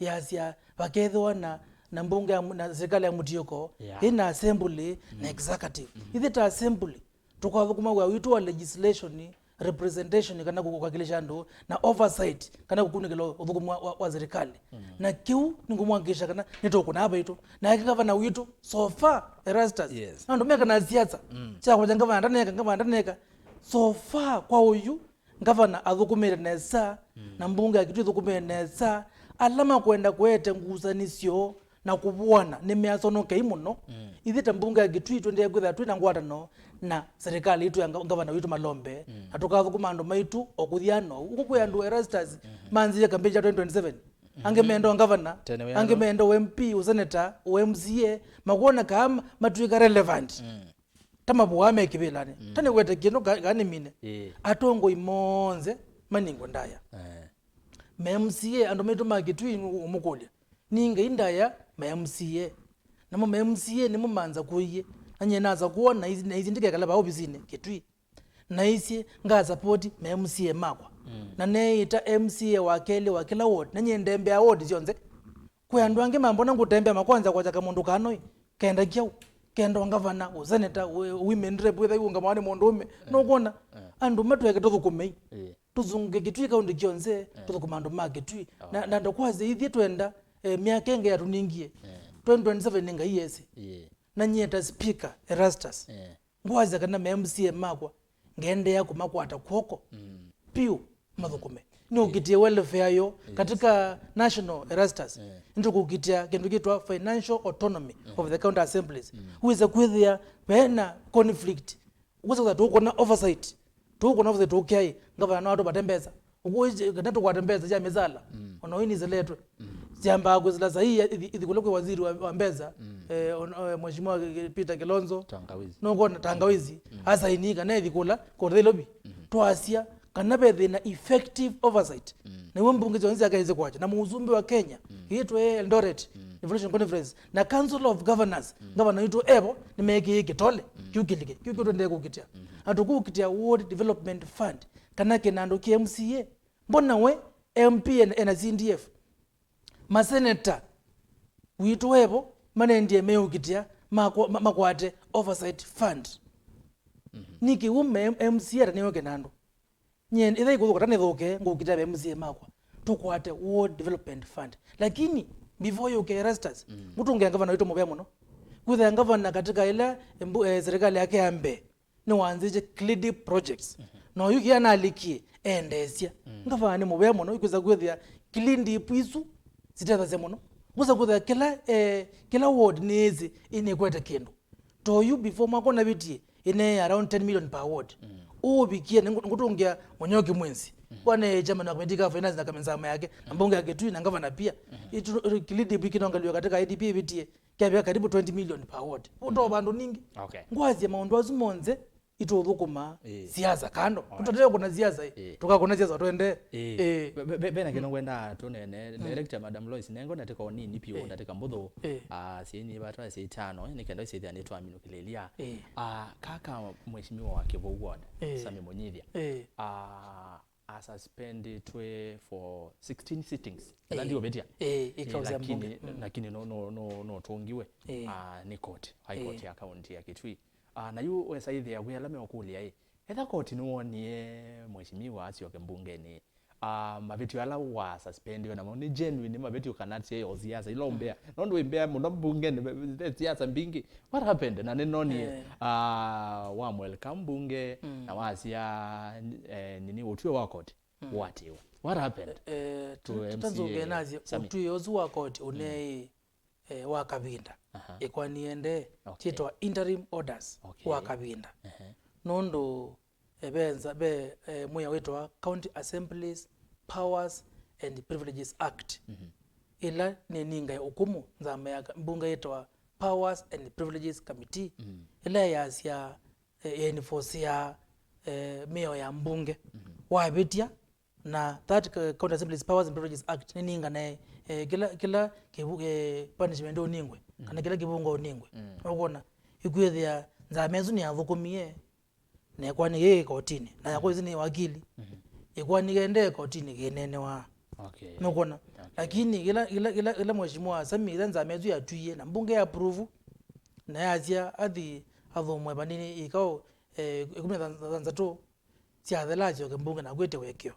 yasya vakethĩwa na, na mbunge ya mu-, na serikali ya mũtiũko, yeah, ĩna assembly na executive. Ithyĩ ta assembly, tũkathũkũma wĩa witũ wa legislation, representation kana kũ-, kũwakilisha andũ, na oversight kana kũkunĩkĩla ũthũkũmi wa, wa, wa serikali. Mm. Na kĩu nĩngũmwakikisha kana nĩtũkũnaa vaitũ. Na eke ngavana witũ, so far, Erastus, yes, na andũ meka na siasa, mm, sya kwanja ngavana ndaneka, ngavana ndaneka. So far, kwa ũyu, ngavana athũkũmĩte nesa, mm, na mbunge ya Kitui ĩthũkũmĩte nesa. Ala makwenda kũete ngusanĩsyo na kũvũana nĩmeasonokei mũno. Mm. Ithyĩ ta mbunge ya Kitui tũendee kwĩthĩwa twĩ na ngwatanĩo na serikali itũ ya nga-, ngavana witũ Malombe, mm, na tũkathũkũma andũ maitũ o kũthiana ũu. Ũku kwĩ andũ Erastus, mm-hmm, manzĩe campaign sya twenty twenty-seven. Mm-hmm. Angĩ menda o ngavana, tene wĩ angĩ ano, menda o M P, o senator, o M C A, makwona kaa ma-, matw'ĩka relevant. Mm. Ta mavũaa me kĩvĩlanĩ. Mm. Ta nĩwete kĩndũ ka-, kaa nĩmine. Ĩĩ. Atongoi monthe maningwe ndaya. Eh. Ma M C A, andũ maitũ ma Kitui ũmũkũlya. Nĩ Ngai ndaya ma M C A. Namo ma M C A nĩmo manza kũie. Na nyie nasa kũa na ithi, na ithi ndikekala vaa ovisinĩ Kitui. Na isyĩ nga support ma M C A makwa. Mm. Na neĩta M C A wa kelĩ wa kĩla ward. Na nyie ndembea ward syonthe. Kwĩ andũ angĩ mambona ngũtembea makonza kwakya kamũndũ kanoi. Kenda kyau. Kenda ngavana, ũseneta, ũ-, women rep, wĩthai ũngamawa nĩ mũndũũme. Eh. Nũkwona? Eh. Andũ matweke tũthũkũmei. Eh. Tũzunge Kitui kaunti kyonthe, eh, tũthũkũma andũ ma Kitui. Oh. Na, na ndũkwasya ithyĩ twenda, eh, myaka ĩngĩ yatũningie. Eh. Twenty twenty-seven nĩ Ngai esĩ. Yeah. Na nyie ta speaker, Erastus, eh, ngwasya kana ma M C A makwa, ngendeea kũmakwata kw'oko, mm, piũ mathũkũme. Nĩũkitĩe welfare yo, yes, katika national, Erastus. Eh. Nĩtũkũkitĩa kĩndũ kĩtwa financial autonomy, mm, of the county assemblies. Mm. Wĩse kwĩthĩa vena conflict. Wĩse kwĩthĩa tũkũna oversight. Tũkũna oversight tũkyaĩ, ngavana no atũvate mbesa. Ũkwĩsĩ kana tũkwate mbesa sya mĩsala. Mm. Ona ũyũ nĩseletwe. Mm. Syambaa kwĩsĩla sahi ithi, ithi kũla kwĩ waziri wa, wa mbesa, mm, eh, on-, eh, Mheshimiwa Peter Kilonzo. Tangawizi. Nũkwona Tangawizi. Mm. Asaini kana ithi kũla, kũla Nairobi. Mm. Twasya kana ve thĩna effective oversight. Mm. Nĩw'o mbunge syonthe syakaĩsĩ kwakya. Na mũsumbĩ wa Kenya, mm, ĩtwe Eldoret, mm, Devolution Conference, na Council of Governors, mm, ngavana witũ evo, nĩmekĩie kĩtole, mm, kĩu kĩlike, kĩu kĩu tũendee kũkitĩa. Mm-hmm. Na tũkũkitĩa Ward Development Fund, kana kĩnandũ kĩa M C A. Mbona we M P ena, ena C D F? Maseneta witũ evo manendie meũkitĩa makwa-, ma-, makwate oversight fund. Mhm. Nĩkĩ w'o me-, M C A atanĩwe kĩnandũ? Nyie ĩtha ikũthũka ta nĩthũke, ngũkitĩa me M C A makwa. Tũkwate Ward Development Fund. Lakini, before yũke Erastus, mm, mũtũngĩa ngavana witũ mũvea mũno. Kwĩthĩa ngavana katika ĩla mbu-, eh, serikali yake ya mbee, nĩwanzĩĩsye Kilindi projects. Mhm. Na oyu kĩla nalikie, endeesya. Mm. Ngavana nĩ mũvea mũno, ikwĩsa kwĩthĩa Kilindi ipu isu sitethasya mũno. Kwĩsa kwĩthĩa kĩla, eh, kĩla ward nĩĩsĩ ĩnĩkwete kĩndũ. Toyu before mwaka ũnavĩtie, ĩneea around ten million per ward. Mm. Ũvikie, nĩ ngũ-, ngũtũngĩa Mũnyoki Mwenzi. Mm. Kwa nĩ chairman wa committee ka finance na kamenzama yake, na mbunge ya Kitui na ngavana pia. Mm. Itu, Kilindi ipu ikinongaliwa katika I D P ĩvĩtie, kyavika karibu twenty million per ward. Ũtoo vandũ ningĩ. Okay. Ngwasya maũndũ asu monthe itũthũkũma, ĩĩ, siasa kando. Alright. Tũtatee kũna siasa, ĩĩ, tũkakũna siasa twende. Ĩĩ. Ĩĩ. Be-, be-, be-, bena kĩndũ ngwenda tũnene. Mm. Director, Madam Lois, nengo ndatĩka o nini piũ, ĩĩ, ndatĩka mbũthũ. Ĩĩ. Ah, syĩnyi vatwa syĩ itano, eh, nĩ kenda syĩthĩa nĩtwaminũkĩlĩlya. Ĩĩ. Ah, kaka Mheshimiwa wa Kĩvũu Ward, ĩĩ, Sami Mũnyithya. Ĩĩ. Ah, asuspendĩtwe for sixteen sittings. Ĩla, ĩĩ, ndiũvĩtya. Ĩĩ, ĩĩ, ĩkao sya mbunge. Lakini, mm, lakini no, no, no, no tũngiwe, ĩĩ, ah, nĩ koti, High Court, ĩĩ, ya kaunti ya Kitui. Ah, na yu wesa ĩthĩa kwĩ ala meũkũlya ĩ, etha koti nĩwonie mheshimiwa asyoke mbungenĩ, ah, mavĩtyo ala wa suspendiwe namo nĩ genuine mavĩtyo kana syaĩ o siasa ila ũmbea? Nũndũ wĩmbea mũno mbungenĩ, ve, ve siasa mbingĩ. What happened? Na nĩnonie, eh, ah, wa mwelcome mbunge, mm, na wasya, eh, nini, ũtw'ĩo wa koti, mm, ũatĩĩwe. What happened? Eh, to M C A Sami? Ũtw'ĩo ũsu wa koti ũneĩ, eh, wa kavinda. Aha. Ĩkwani ende, okay, syĩtwa interim orders, okay, wa kavinda. Ehe. Nũndũ, eh, ve nza-, ve, eh, mwĩao wĩtawa County Assemblies Powers and Privileges Act. Mhm. Ĩla nĩningae ũkũmũ nzama ya ka-, mbunge yĩtawa Powers and Privileges Committee. Mhm. Ĩla yasya, eh, enforceaa, eh, mĩao ya mbunge. Mhm. Wavĩtya, na that, uh, County Assembly's Powers and Privileges Act nĩninganae, eh, kĩla, kĩla kĩvu-, eh, punishment ũningwe, kana, mm, kĩla kĩvungo ũningwe. Mm. Ũkwona, ĩkwĩthĩa nzama ĩsu nĩyathũkũmie, na ĩkwani yĩ kotinĩ, na yakwa ĩsu nĩ wakili. Mhm. Ĩkwani yende kotinĩ kĩneenewa. Okay. Nũkwona? Okay. Lakini kĩla, kĩla, kĩla, kĩla mheshimiwa Sami, ĩla nzama ĩsu yatwie, na mbunge ya approve, na yasya athi athũmwe vanini ikao, eh, ĩkũmi na thanthatũ, syathela asyoke mbunge na kwĩtĩwa ĩkĩo.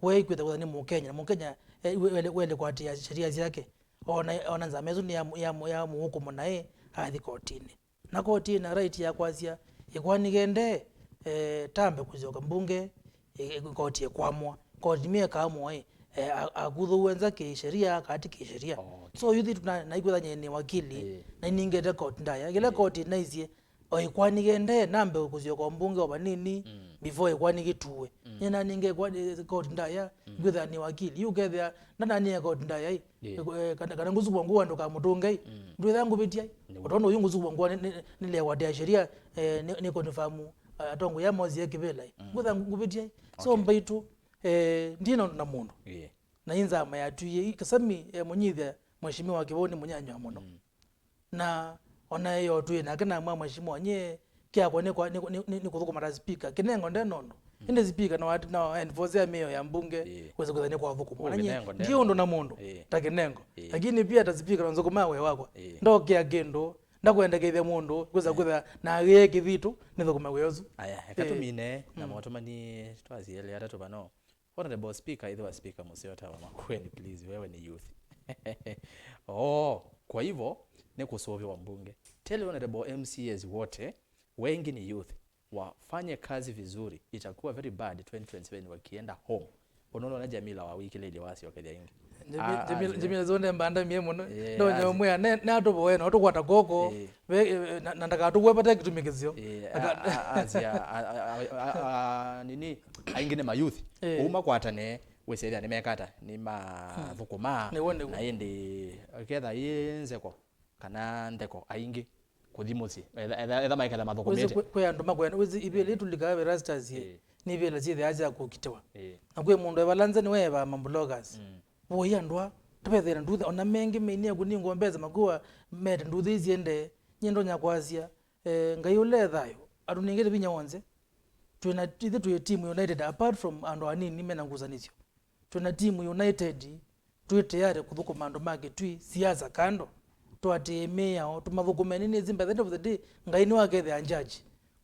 We ĩkwĩtha kwĩtha nĩ Mũkenya, na Mũkenya, eh, we-, wele, wele kwatĩĩa sheria syake. Ona, ona nzama ĩsu nĩ ya mũ-, ya mũ-, ya mũũkũmũ naĩ athi kotinĩ. Na koti ĩna right ya kwasya, ĩkwani kende, eh, tambe kũsyoka mbunge, eh, koti ĩkwamũa. Koti nĩmyo ĩkaamũa, eh, a-, akuthũw'e nza kĩ-sheria, kana ti kĩ-sheria. Oh, okay. So, yuthi tuna-, naikwĩtha nyie nĩ wakili, eh, na iningĩte koti ndaya. Kĩla, eh, koti naisye, o ĩkwani kende nambe kũsyoka mbunge o vanini, mm, before ĩkwani kĩtuwe. Mm. Nyie nanenge ĩkwani, eh, koti ndaya, mm, ngwĩthĩa nĩ wakili. Yu ũkethĩa ndananie koti ndaya ĩ. Yeah. Eh, kana, kana ngũsumbũa ngũa ndũkamũtũnge ĩ. Mm. Ndwĩthĩa ngũvĩtya ĩ. Nĩw'o. O tondũ ũyu ngũsumbũa ngũa nĩ, nĩ, nĩlewa atĩa sheria, eh, nĩ, nĩ confirm, eh, atongoi aa mosie kĩvĩla ĩ. Mm. Ngwĩthĩa ngũvĩtya ĩ. So, okay, mbaitũ, eh, ndina ũndũ na mũndũ. Yeah. Na ĩ nzama yatwie, ĩ, Sami, eh, mũnyithya mheshimiwa Kĩvũũ nĩ mũnyanywa mũno. Mm. Na ona ĩyo twĩ nake na mwa mheshimiwa, nyie kyakwa nĩ kwa, nĩ, nĩ, nĩ, nĩ kũthũkũma ta speaker. Kĩnengo nde nono. Mm. Ĩndĩ speaker no at-, no enforce mĩao ya mbunge, ĩĩ, wĩsa kwĩtha nĩ kwa thũkũma. Ũũ na nyie, Kĩnengo nde ndiĩ ũndũ na mũndũ, ĩĩ, ta Kĩnengo. Ĩĩ. Lakini pia ta speaker no nzũkũmaa wĩa wakwa. Ĩĩ. Ndokea kĩndũ, ndakwenda kethĩa mũndũ, kwĩsa, ĩĩ, kwĩtha na agĩe kĩthitũ, nĩ thũkũma wĩa ũsu. Aya, eka, ĩĩ, tũmine na, mm, maũtũmani twasiele atatũ vano. Honorable Speaker, ĩthĩwa speaker mũseo ta wa Makueni, please, wewe ni youth. Oh, kwa hivyo, nĩ kũsũvĩwa mbunge. Tell honorable M C As wote, wengi ni youth, wafanye kazi vizuri, itakuwa very bad twenty twenty-seven wakienda home. Ũnũnũ na Jamila wa wĩkĩlĩlye wasyokethya ĩngĩ. Jamila, ah, Jamila, ah, Jamila, zone mbanda mie mũno. Yeah, ndonya as- ũmwĩa, ne, ne atũvoe, no tũkwata koko. Eh. Ve, eh, na, na ndakatũvue vate kĩtumi kĩseo. Eh, aka- a, a, asia, a, a, a, a, a, nini, aingĩ nĩ mayouth. Eh. Ũu makwatane, wĩsethĩa nĩmekata, nĩmathũkũmaa. Hmm. Nĩw'o, nĩw'o. Na ĩndĩ, ketha yĩ nzeko, kana ntheko aingĩ kũthi mũsyĩ. Etha, etha, etha maikala mathũkũmĩte. Wĩsĩ kwĩ, kwĩ andũ makwenda, wĩsĩ ivĩla itũlikaga virastas, ĩĩ, nĩ ivĩla syĩthĩaa sya kũkitĩwa. Ĩĩ. Na kwĩ mũndũ evala nza nĩwe evaa mabloggers. Mm. Voi andũ a, tũvethĩe na nduthi, ona mengĩ meinie kũningwa mbesa makua mete nduthi isiendee. Nyie ndonya kwasya, eh, Ngai ũle thayũ, atũnengete vinya w'onthe. Twĩna, ithyĩ twĩ team united apart from andũ anini mena ngusanĩsyo. Twĩna team united, twĩ tayari kũthũkũma andũ ma Kitui, siasa kando. Tũatĩĩe mĩao, tũmathũkũme nĩ nĩsĩ, by the end of the day, Ngai nĩwe akethĩa judge.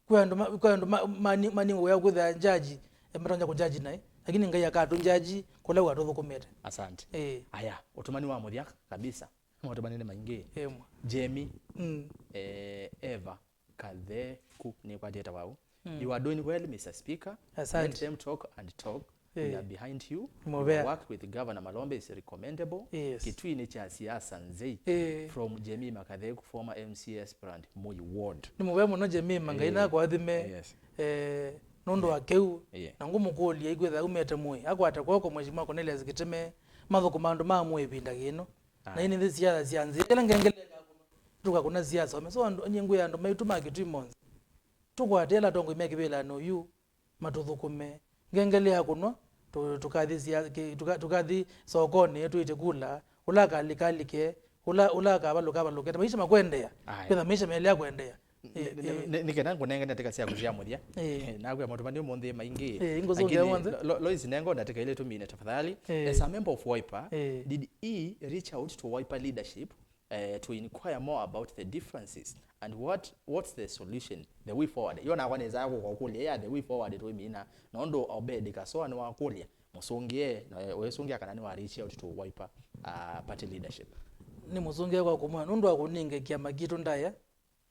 Kwĩ andũ ma-, kwĩ andũ ma-, mani-, maningwa wĩa kwĩthĩa judge, eh, matonya kũjudge naĩ, lakini Ngai akatũjudge kũla ũatũthũkũmĩte. Asante. Eh. Aya, ũtũmani wa mũthya kabisa. Maũtũmani nĩ maingĩ. Ĩmwe. Jamie, mm, eh, Eva Katheku, nĩkwatĩte wau. Mm. You are doing well, Mister Speaker. Asante. Let them talk and talk. We, eh, are behind you. Mũvea. Your work with Governor Malombe is recommendable. Yes. Kitui nĩ kya siasa nzei. Eh. From Jemima Katheku, former M C A aspirant, Moi Ward. Nĩ mũvea mũno Jemima, Ngai, eh, nakũathime. Yes. Eh, nũndũ wa kĩu. Yeah. Na ngũmũkũlya ikwĩtha aumĩte Moi, akwate kwoko Mheshimiwa Cornelius Kitime, mathũkũma andũ ma Moi ĩvinda yĩno. Na, aye, ĩnĩ nthĩ siasa sya nzĩ. Ĩla ngengele ĩkakũna, tũkakũna siasa ome. So, andũ, nyie ngwĩa andũ maitũ ma Kitui monthe, tũkwate ala atongoi me kĩvĩlanĩ ũyu, matũthũkũme. Ngengele yakũnwa, tũ-, tũkathi sia-, kĩ-, tũka-, tũkathi sokonĩ, twĩte kula, ũla akalika alike, ũla, ũla akavalũka avalũke. Maisha makwendeea. Aye. Kwĩtha maisha maelea kwendeea. Nĩ- nĩ- nĩ- nĩ kenda ngũnenge ndatĩka syaku sya mũthya. Eh. Nakwĩa matũmani ũmũnthĩ maingĩ. Eh, ngũsũngĩa. Lakini mwanza. Lo- Lois, nenga ndatĩka ile tũmine tafadhali. Eh. As a member of Wiper, eh, did he reach out to Wiper leadership, eh, to inquire more about the differences and what what's the solution, the way forward? Yo nakwa nĩsaa kũkũlya ya the way forward twĩmina nũndũ Obed Kasoa nĩwakũlya mũsũngĩe, na ũyĩsũngĩa kana nĩwa reach out to Wiper, uh, party leadership. Nĩ mũsũngĩe kwa kũmwĩa nũndũ wa kũninga kĩama kitũ ndaĩa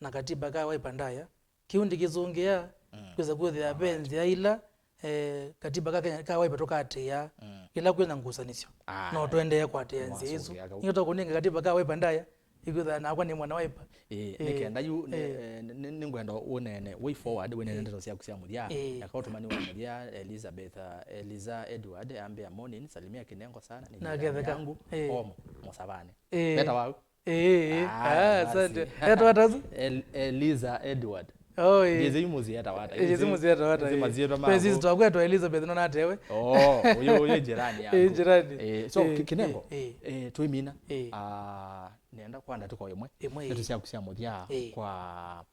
na katiba ka Wiper ndaĩa. Kĩu ndikĩsũngĩa. Mm. Kwĩsa kwĩthĩa ve nzĩa ila, eh, katiba ka Kenya ka Wiper tũkatĩĩa, mm, ila kwĩna ngusanĩsyo. Ah. No tũendee kwatĩĩa nzĩa isu. Nĩtwa kũninga katiba ka Wiper ndaĩa, ikwĩthĩa nakwa nĩ mwana Wiper. Ĩĩ, nĩ kenda yu nĩ- eh, nĩ- nĩ- nĩngwenda ũneene way forward, wĩneene ndeto syaku sya mũthya. Ĩĩ. Na kwa ũtũmani wa mũthya, Elizabeth, uh, Eliza Edward ambĩa, "Morning, salimia Kinengo sana, ni jirani yangu, home, Mũsavanĩ." Ĩĩ. Meta wau? Ĩĩ, ĩĩ. Ah, ah, basi. Asante. Etwa ata asu? El- Eliza Edward. Oh, ĩĩ. Ndiĩsĩ yu mũsyĩ etawa ata. Ndiĩsĩ mũsyĩ etawa ata, ĩĩ. Masyĩtwa ma sisi twakwetwa Elizabeth, no natewe. Oh, ũyũ- ũyũ jirani yangu. Ĩĩ, jirani. Eh, so, ĩĩ, Ki- Kinengo, ĩĩ, ĩĩ, eh, twĩmina. Ĩĩ. Ah, nenda kwanda tũko ĩmwe. Ĩmwe, ĩĩ. Ndeto syaku sya mũthya, ĩĩ, kwa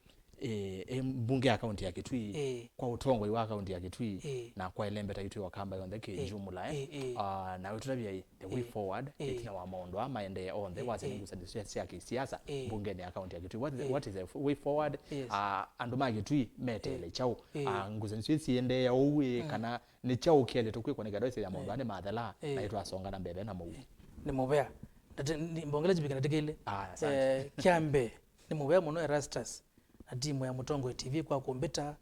eh, eh, mbunge ya kaunti ya Kitui, ĩĩ, kwa ũtongoi wa kaunti ya Kitui, ĩĩ, na kwa ĩlembeta itũ ya Wakamba yonthe kĩ, ĩĩ, jumla, eh? Ĩĩ, ĩĩ. Ah, na ũtũtavya the way, ĩĩ, forward, ĩĩ, ĩtina wa maũndũ aa maendee onthe, ĩĩ, wasya, ĩĩ, nĩ ngusanĩsyo sya kĩsiasa, ĩĩ, mbungeni ya kaunti ya Kitui. What, ĩĩ, what is the f- way forward? Yes. Ah, andũ ma Kitui meteele, ĩĩ, kyaũ? Ĩĩ. Ah, ngusanĩsyo ii siendee ũu ĩ, mm, kana nĩ kyaũ kĩelĩtwe kwĩkwa nĩ kenda ĩsĩ ya maũndũ, ĩĩ, aa nĩmathelaa, ĩĩ, na itwasonga na mbee na mũuo? Nĩ mũvea. Ndate- ni- mbongela chipika ndatĩkĩle. Ah, asante. Eh, kya mbee, nĩ mũvea mũno Erastus na timu ya Mũtongoi T V kwa kũmbĩta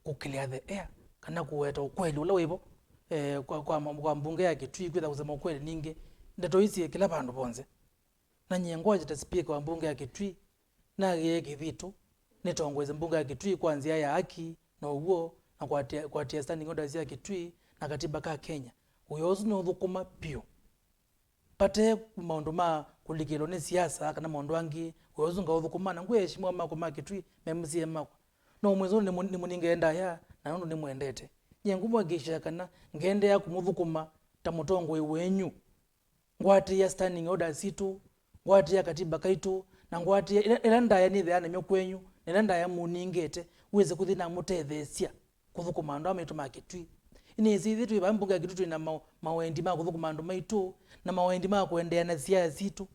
kũkĩlĩa the air, kana kũweta ũkweli ũla wĩvo, eh, kwa, kwa, kwa mbunge ya Kitui kwĩtha kũsema ũkweli ningĩ. Ndeto isi kĩla vandũ vonthe. Na nyie ngwasya ta speaker wa mbunge ya Kitui, nagĩe kĩthitũ nĩtongoesye mbunge ya Kitui kwa nzĩa ya haki na ũw'o, na kwatia, kwatia standing orders ya Kitui na katiba ka Kenya. Wĩa ũsu nũthũkũma vyũ. Vate maũndũ ma kũlikĩlwa nĩ siasa kana maũndũ angĩ, wĩa ũsu ngaũthũkũma, na ngwĩa eshimiwa makwa ma Kitui, me M C A makwa. No mwĩsũnĩ nĩmũ- nĩmũningĩe ndaya, na nũndũ nĩmwendete. Nyie ngũmũhakikishĩa kana ngeendeea kũmũthũkũma ta mũtongoi wenyu, ngwatĩĩa standing orders sitũ, ngwatĩĩa katiba kaitũ, na ngwatĩĩa ĩla, ĩla ndaya nĩthĩaa namyo kwenyu, na ĩla ndaya mũningĩte, wĩse kũthi namũtetheesya kũthũkũma andũ aa maitũ ma Kitui. Nĩsĩ ithyĩ twĩ vaa mbunge ya Kitui twĩ na ma- mawendi ma kũthũkũma andũ maitũ, na mawendi ma kũendeea na siasa sitũ.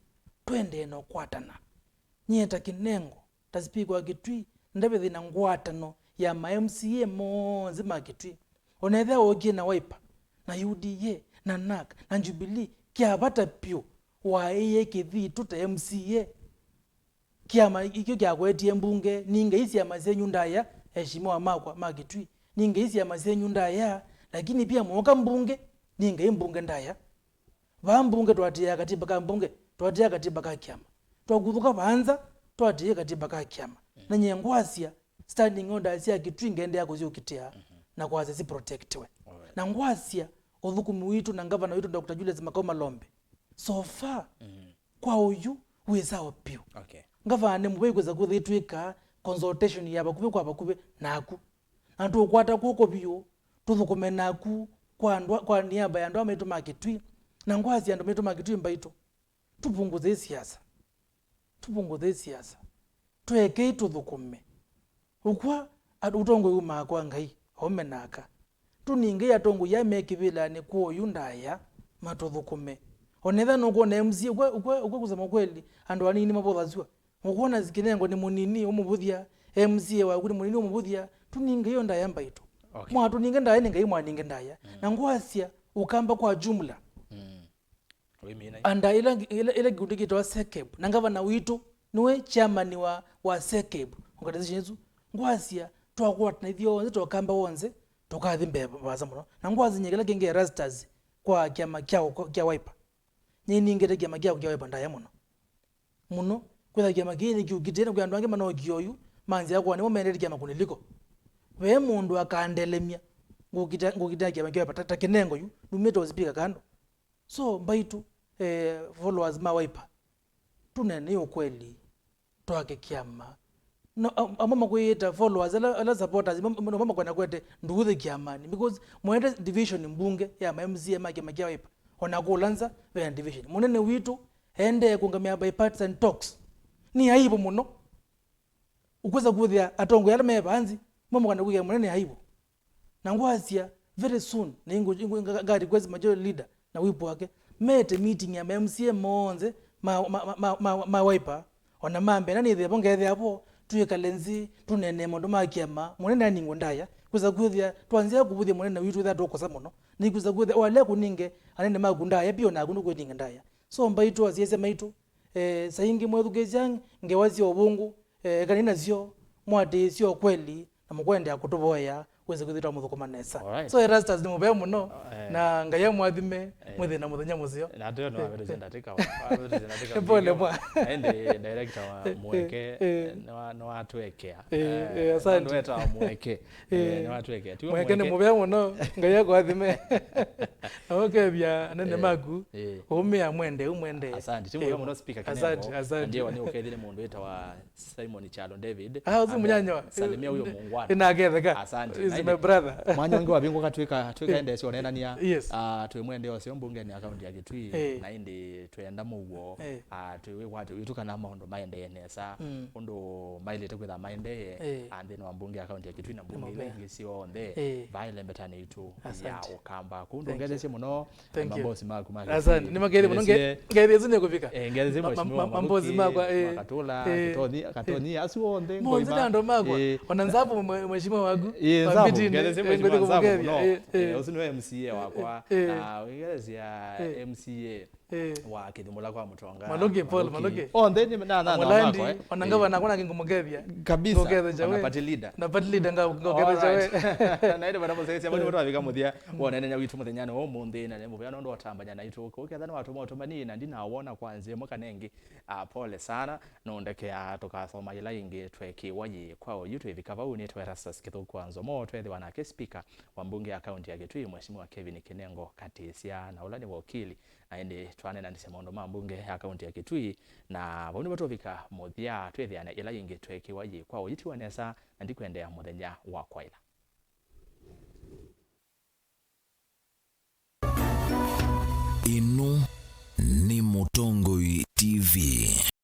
Twendee na ũkwatana. Nyie ta Kinengo, ta speaker wa Kitui, ndavĩthĩ na ngwatano ya ma M C A monthe ma Kitui. Ona ethĩwa wookie na Wiper, na U D A, na NARC, na Jubilee, kya vata vyũ, waĩie kĩthitũ ta M C A. Kĩama kĩu kyakwetie mbunge, ningei syama syenyu ndaya, eshimiwa makwa ma Kitui, ningei syama syenyu ndaya, lakini pia mwoka mbunge, ningei mbunge ndaya. Vaa mbunge twatĩĩa katiba ka mbunge, twatĩĩa katiba ka kĩama. Twakuthũka vaa nza, twatĩĩe katiba ka kĩama. Mm. Na nyie ngwasya, standing orders sya Kitui ngendeea kũsyũkitĩa, mhm, na kwasya si protectiwe. Alright. Na ngwasya, ũthũkũmi witũ na ngavana witũ Doctor Julius Makau Malombe, so far, mhm, kwa ũyu wĩ sawa vyũ. Okay. Ngavana nĩ mũvei kwĩsa kũthi twĩka consultation ya vakuvĩ kwa vakuvĩ naku. Na tũkwata kw'oko vyũ, tũthũkũme naku kwa andũ, kwa niaba ya andũ aa maitũ ma Kitui, na ngwasya andũ maitũ ma Kitui mbaitũ. Tũvungũthei siasa. Tũvungũthei siasa. Tũekei tũthũkũme. Ũkw'a at- ũtongoi umaa kwa Ngai, aũme na aka. Tũningei atongoi aa me kĩvĩlanĩ kwa ũyu ndaya, matũthũkũme. Onetha nũkwona M C A, ũkw'a, ũkw'a, ũkw'a kusema kweli, andũ anini mavothasw'a. Ũkwona Kinengo nĩ mũnini, ũmũvũthya, M C A waku nĩ mũnini, ũmũvũthya. Tũningei o ndaya mbaitũ. Okay. Mwatũninge ndaya, nĩ Ngai mwaninge ndaya. Mm. Na ngwasya, Ũkamba kwa jumla. Mm. Wĩmina. Anda ila, ila, ila kĩkundi kĩtawa SEKEB, na ngavana witũ nĩwe chairman wa, wa SEKEB organization ĩsu. Ngwasya, twakwatana ithyonthe, twa Ũkamba wonthe, tũkathi mbee vaasa mũno. Na ngwasya nyie kĩla kĩngĩ Erastus kwa kĩama kya, kya Wiper. Nĩningĩte kĩama kya, kya Wiper ndaya mũno. Mũno. Kwĩtha kĩama kĩĩ nĩkĩũkitĩe, na kwĩ andũ angĩ manookie oyu, manzĩa kwa nĩmo mendete kĩama kũniliko. Ve mũndũ akandelemya, ngũkita, ngũkitĩa kĩama kya Wiper, ta, ta Kinengo yu, numĩte o speaker kando. So, mbaitũ, eh, followers ma Wiper, tũneenei ũkweli, twake kĩama. No, am- amwe makwĩĩta followers, ala, ala supporters, mam- no makwenda kwete nduuthĩ kĩamanĩ, because mwete division mbunge ya ma M C A ma kĩama kya Wiper, ona kũla nza, ve division. Mũnene witũ, endee kũngamĩa bipartisan talks. Nĩ aibu mũno. Ũkwĩsa kwĩthĩa atongoi ala me vaa nthĩ mamũkana kwĩkĩa mũnene aibu. Na ngwasya, very soon, na ingu, ingu, nga, nga request majority leader na whip wake, mete meeting ya ma M C A monthe ma, ma, ma, ma, ma, ma Wiper, ona ma mbee, na nĩthĩe vo, ngethĩa vo, twĩkale nthĩ, tũneenee maũndũ ma kĩama, mũnene aningwe ndaĩa, kwĩsa kwĩthĩa twanzĩa kũvũthya mũnene witũ, ĩtha tũkũsa mũno, nĩkwĩsa kwĩthĩa walea kũninge anene maku ndaĩa, pia onaku nũkwĩninga ndaĩa. So, mbaitũ, asyaĩsya maitũ, eh, saa ingĩ mwethukĩĩsya ngewa sya ũvũngũ, eh, ekanai nasyo, mwatĩĩsye ũkweli, na mũkwendeea kũtũvoya, wĩse kwĩthĩwa mũthũkũma nesa. Alright. So, Erastus, nĩ mũvea mũno, eh, na Ngai amwathime, eh, mwĩthĩe na mũthenya mũseo. Na ateo no avetũsye ndatĩka wa, avetũsye ndatĩka. Pole mwa. Ende director wa Mweke, eh, nĩwa-, nĩwatwekea. Eh, eh, asante. Nĩwatwekea. Eh, eh, nĩwatwekea. Tiwe Mweke nĩ mũvea mũno, Ngai akwathime. Na ũkethĩa anene, eh, maku, eh, ũmĩa mwende, ũmwende. Asante. Ti mũvea, eh, mũno Speaker Kinengo. Asante, asante. Na ndiye wani ũkethile mũndũ wĩtawa Simon Kyalo David. Ah, ũsu mũnyanya wa. Salimia huyo muungwana. Inaketheka. Asante. Is my brother. Mwanya ũngĩ wavingũka twĩka, twĩka, eh, endesya ũneenania. Yes. Ah, twĩ mwende ũseo mbungeni ya kaunti ya Kitui. Eh. Na ĩndĩ twenda mũuo. Eh. Ah, twĩwĩkwatĩ witũ kana maũndũ maendee nesa. Mm. Ũndũ mailĩte kwĩtha maendee. Eh. Ah, nthĩnĩ wa mbunge ya kaunti ya Kitui na mbunge ila ingĩ syonthe. Eh. Vaĩle mbetanĩ itũ ya Ũkamba. Asante. Kũu ndũngethesye mũno. Thank you. Mabosi maku ma Kitui. Asante. Nĩ makethie mũno. Nge-, ngethie isu nĩ kũvika. Eh, ngethie isu ma-, ma-, mheshimiwa ma-, mabosi Maluki, makwa, eh, Mwakatula, eh, Kĩtonyi, Katonyia, asu onthe, Ngoima. Monthe nĩ andũ makwa. Eh. Ona Nzavu mwe-, mheshimiwa waku. Eh, Nzavu, ngethie isu mheshimiwa Nzavu mũno. Eh, eh. Eh, ũsu nĩwe M C A wakwa. Eh, eh. Na ngethesya, eh, M C A, eh, wa Kĩthimũla kwa Mũtonga. Maluki, Paul Maluki. Onthe nĩ na, na, na Mulandi, makwa, eh. Ona ngavana nakwa nake ngũmũkethia. Kabisa. Ngũkethesya we. Ona party leader. Na party leader nga-, ngũkethesya we. Alright. Na ĩndĩ vana mũsyaĩĩsya, vau nĩvo twavika mũthya wa ũneenany'a witũ mũthenyanĩ wa ũmũnthĩ, na nĩ mũvea nũndũ wa ũtambany'a naitũ. Kũu ketha nĩwatũma ũtũmani, na ndinawona kwa nzĩa ĩmwe kana ĩngĩ, ah, pole sana. Nũndekea tũkasoma ĩla ĩngĩ tweekĩwa yĩĩ kwa oyu. Twĩvika vau, nĩtwa Erastus Kĩthũku wa Nzomo, tweethĩwa nake speaker wa mbunge ya kaunti ya Kitui, Mheshimiwa Kevin Kinengo Katisya, na ũla nĩ wakili. Na ĩndĩ twaneenanĩsya maũndũ ma mbunge ya kaunti ya Kitui, na vau nĩvo tũvika mũthya. Twĩthĩane ĩla ĩngĩ tweekĩwa yĩĩ kwa oyu. Tiwa nesa, na ndikwendeea mũthenya wa kwaĩla. Ĩno nĩ Mũtongoi T V.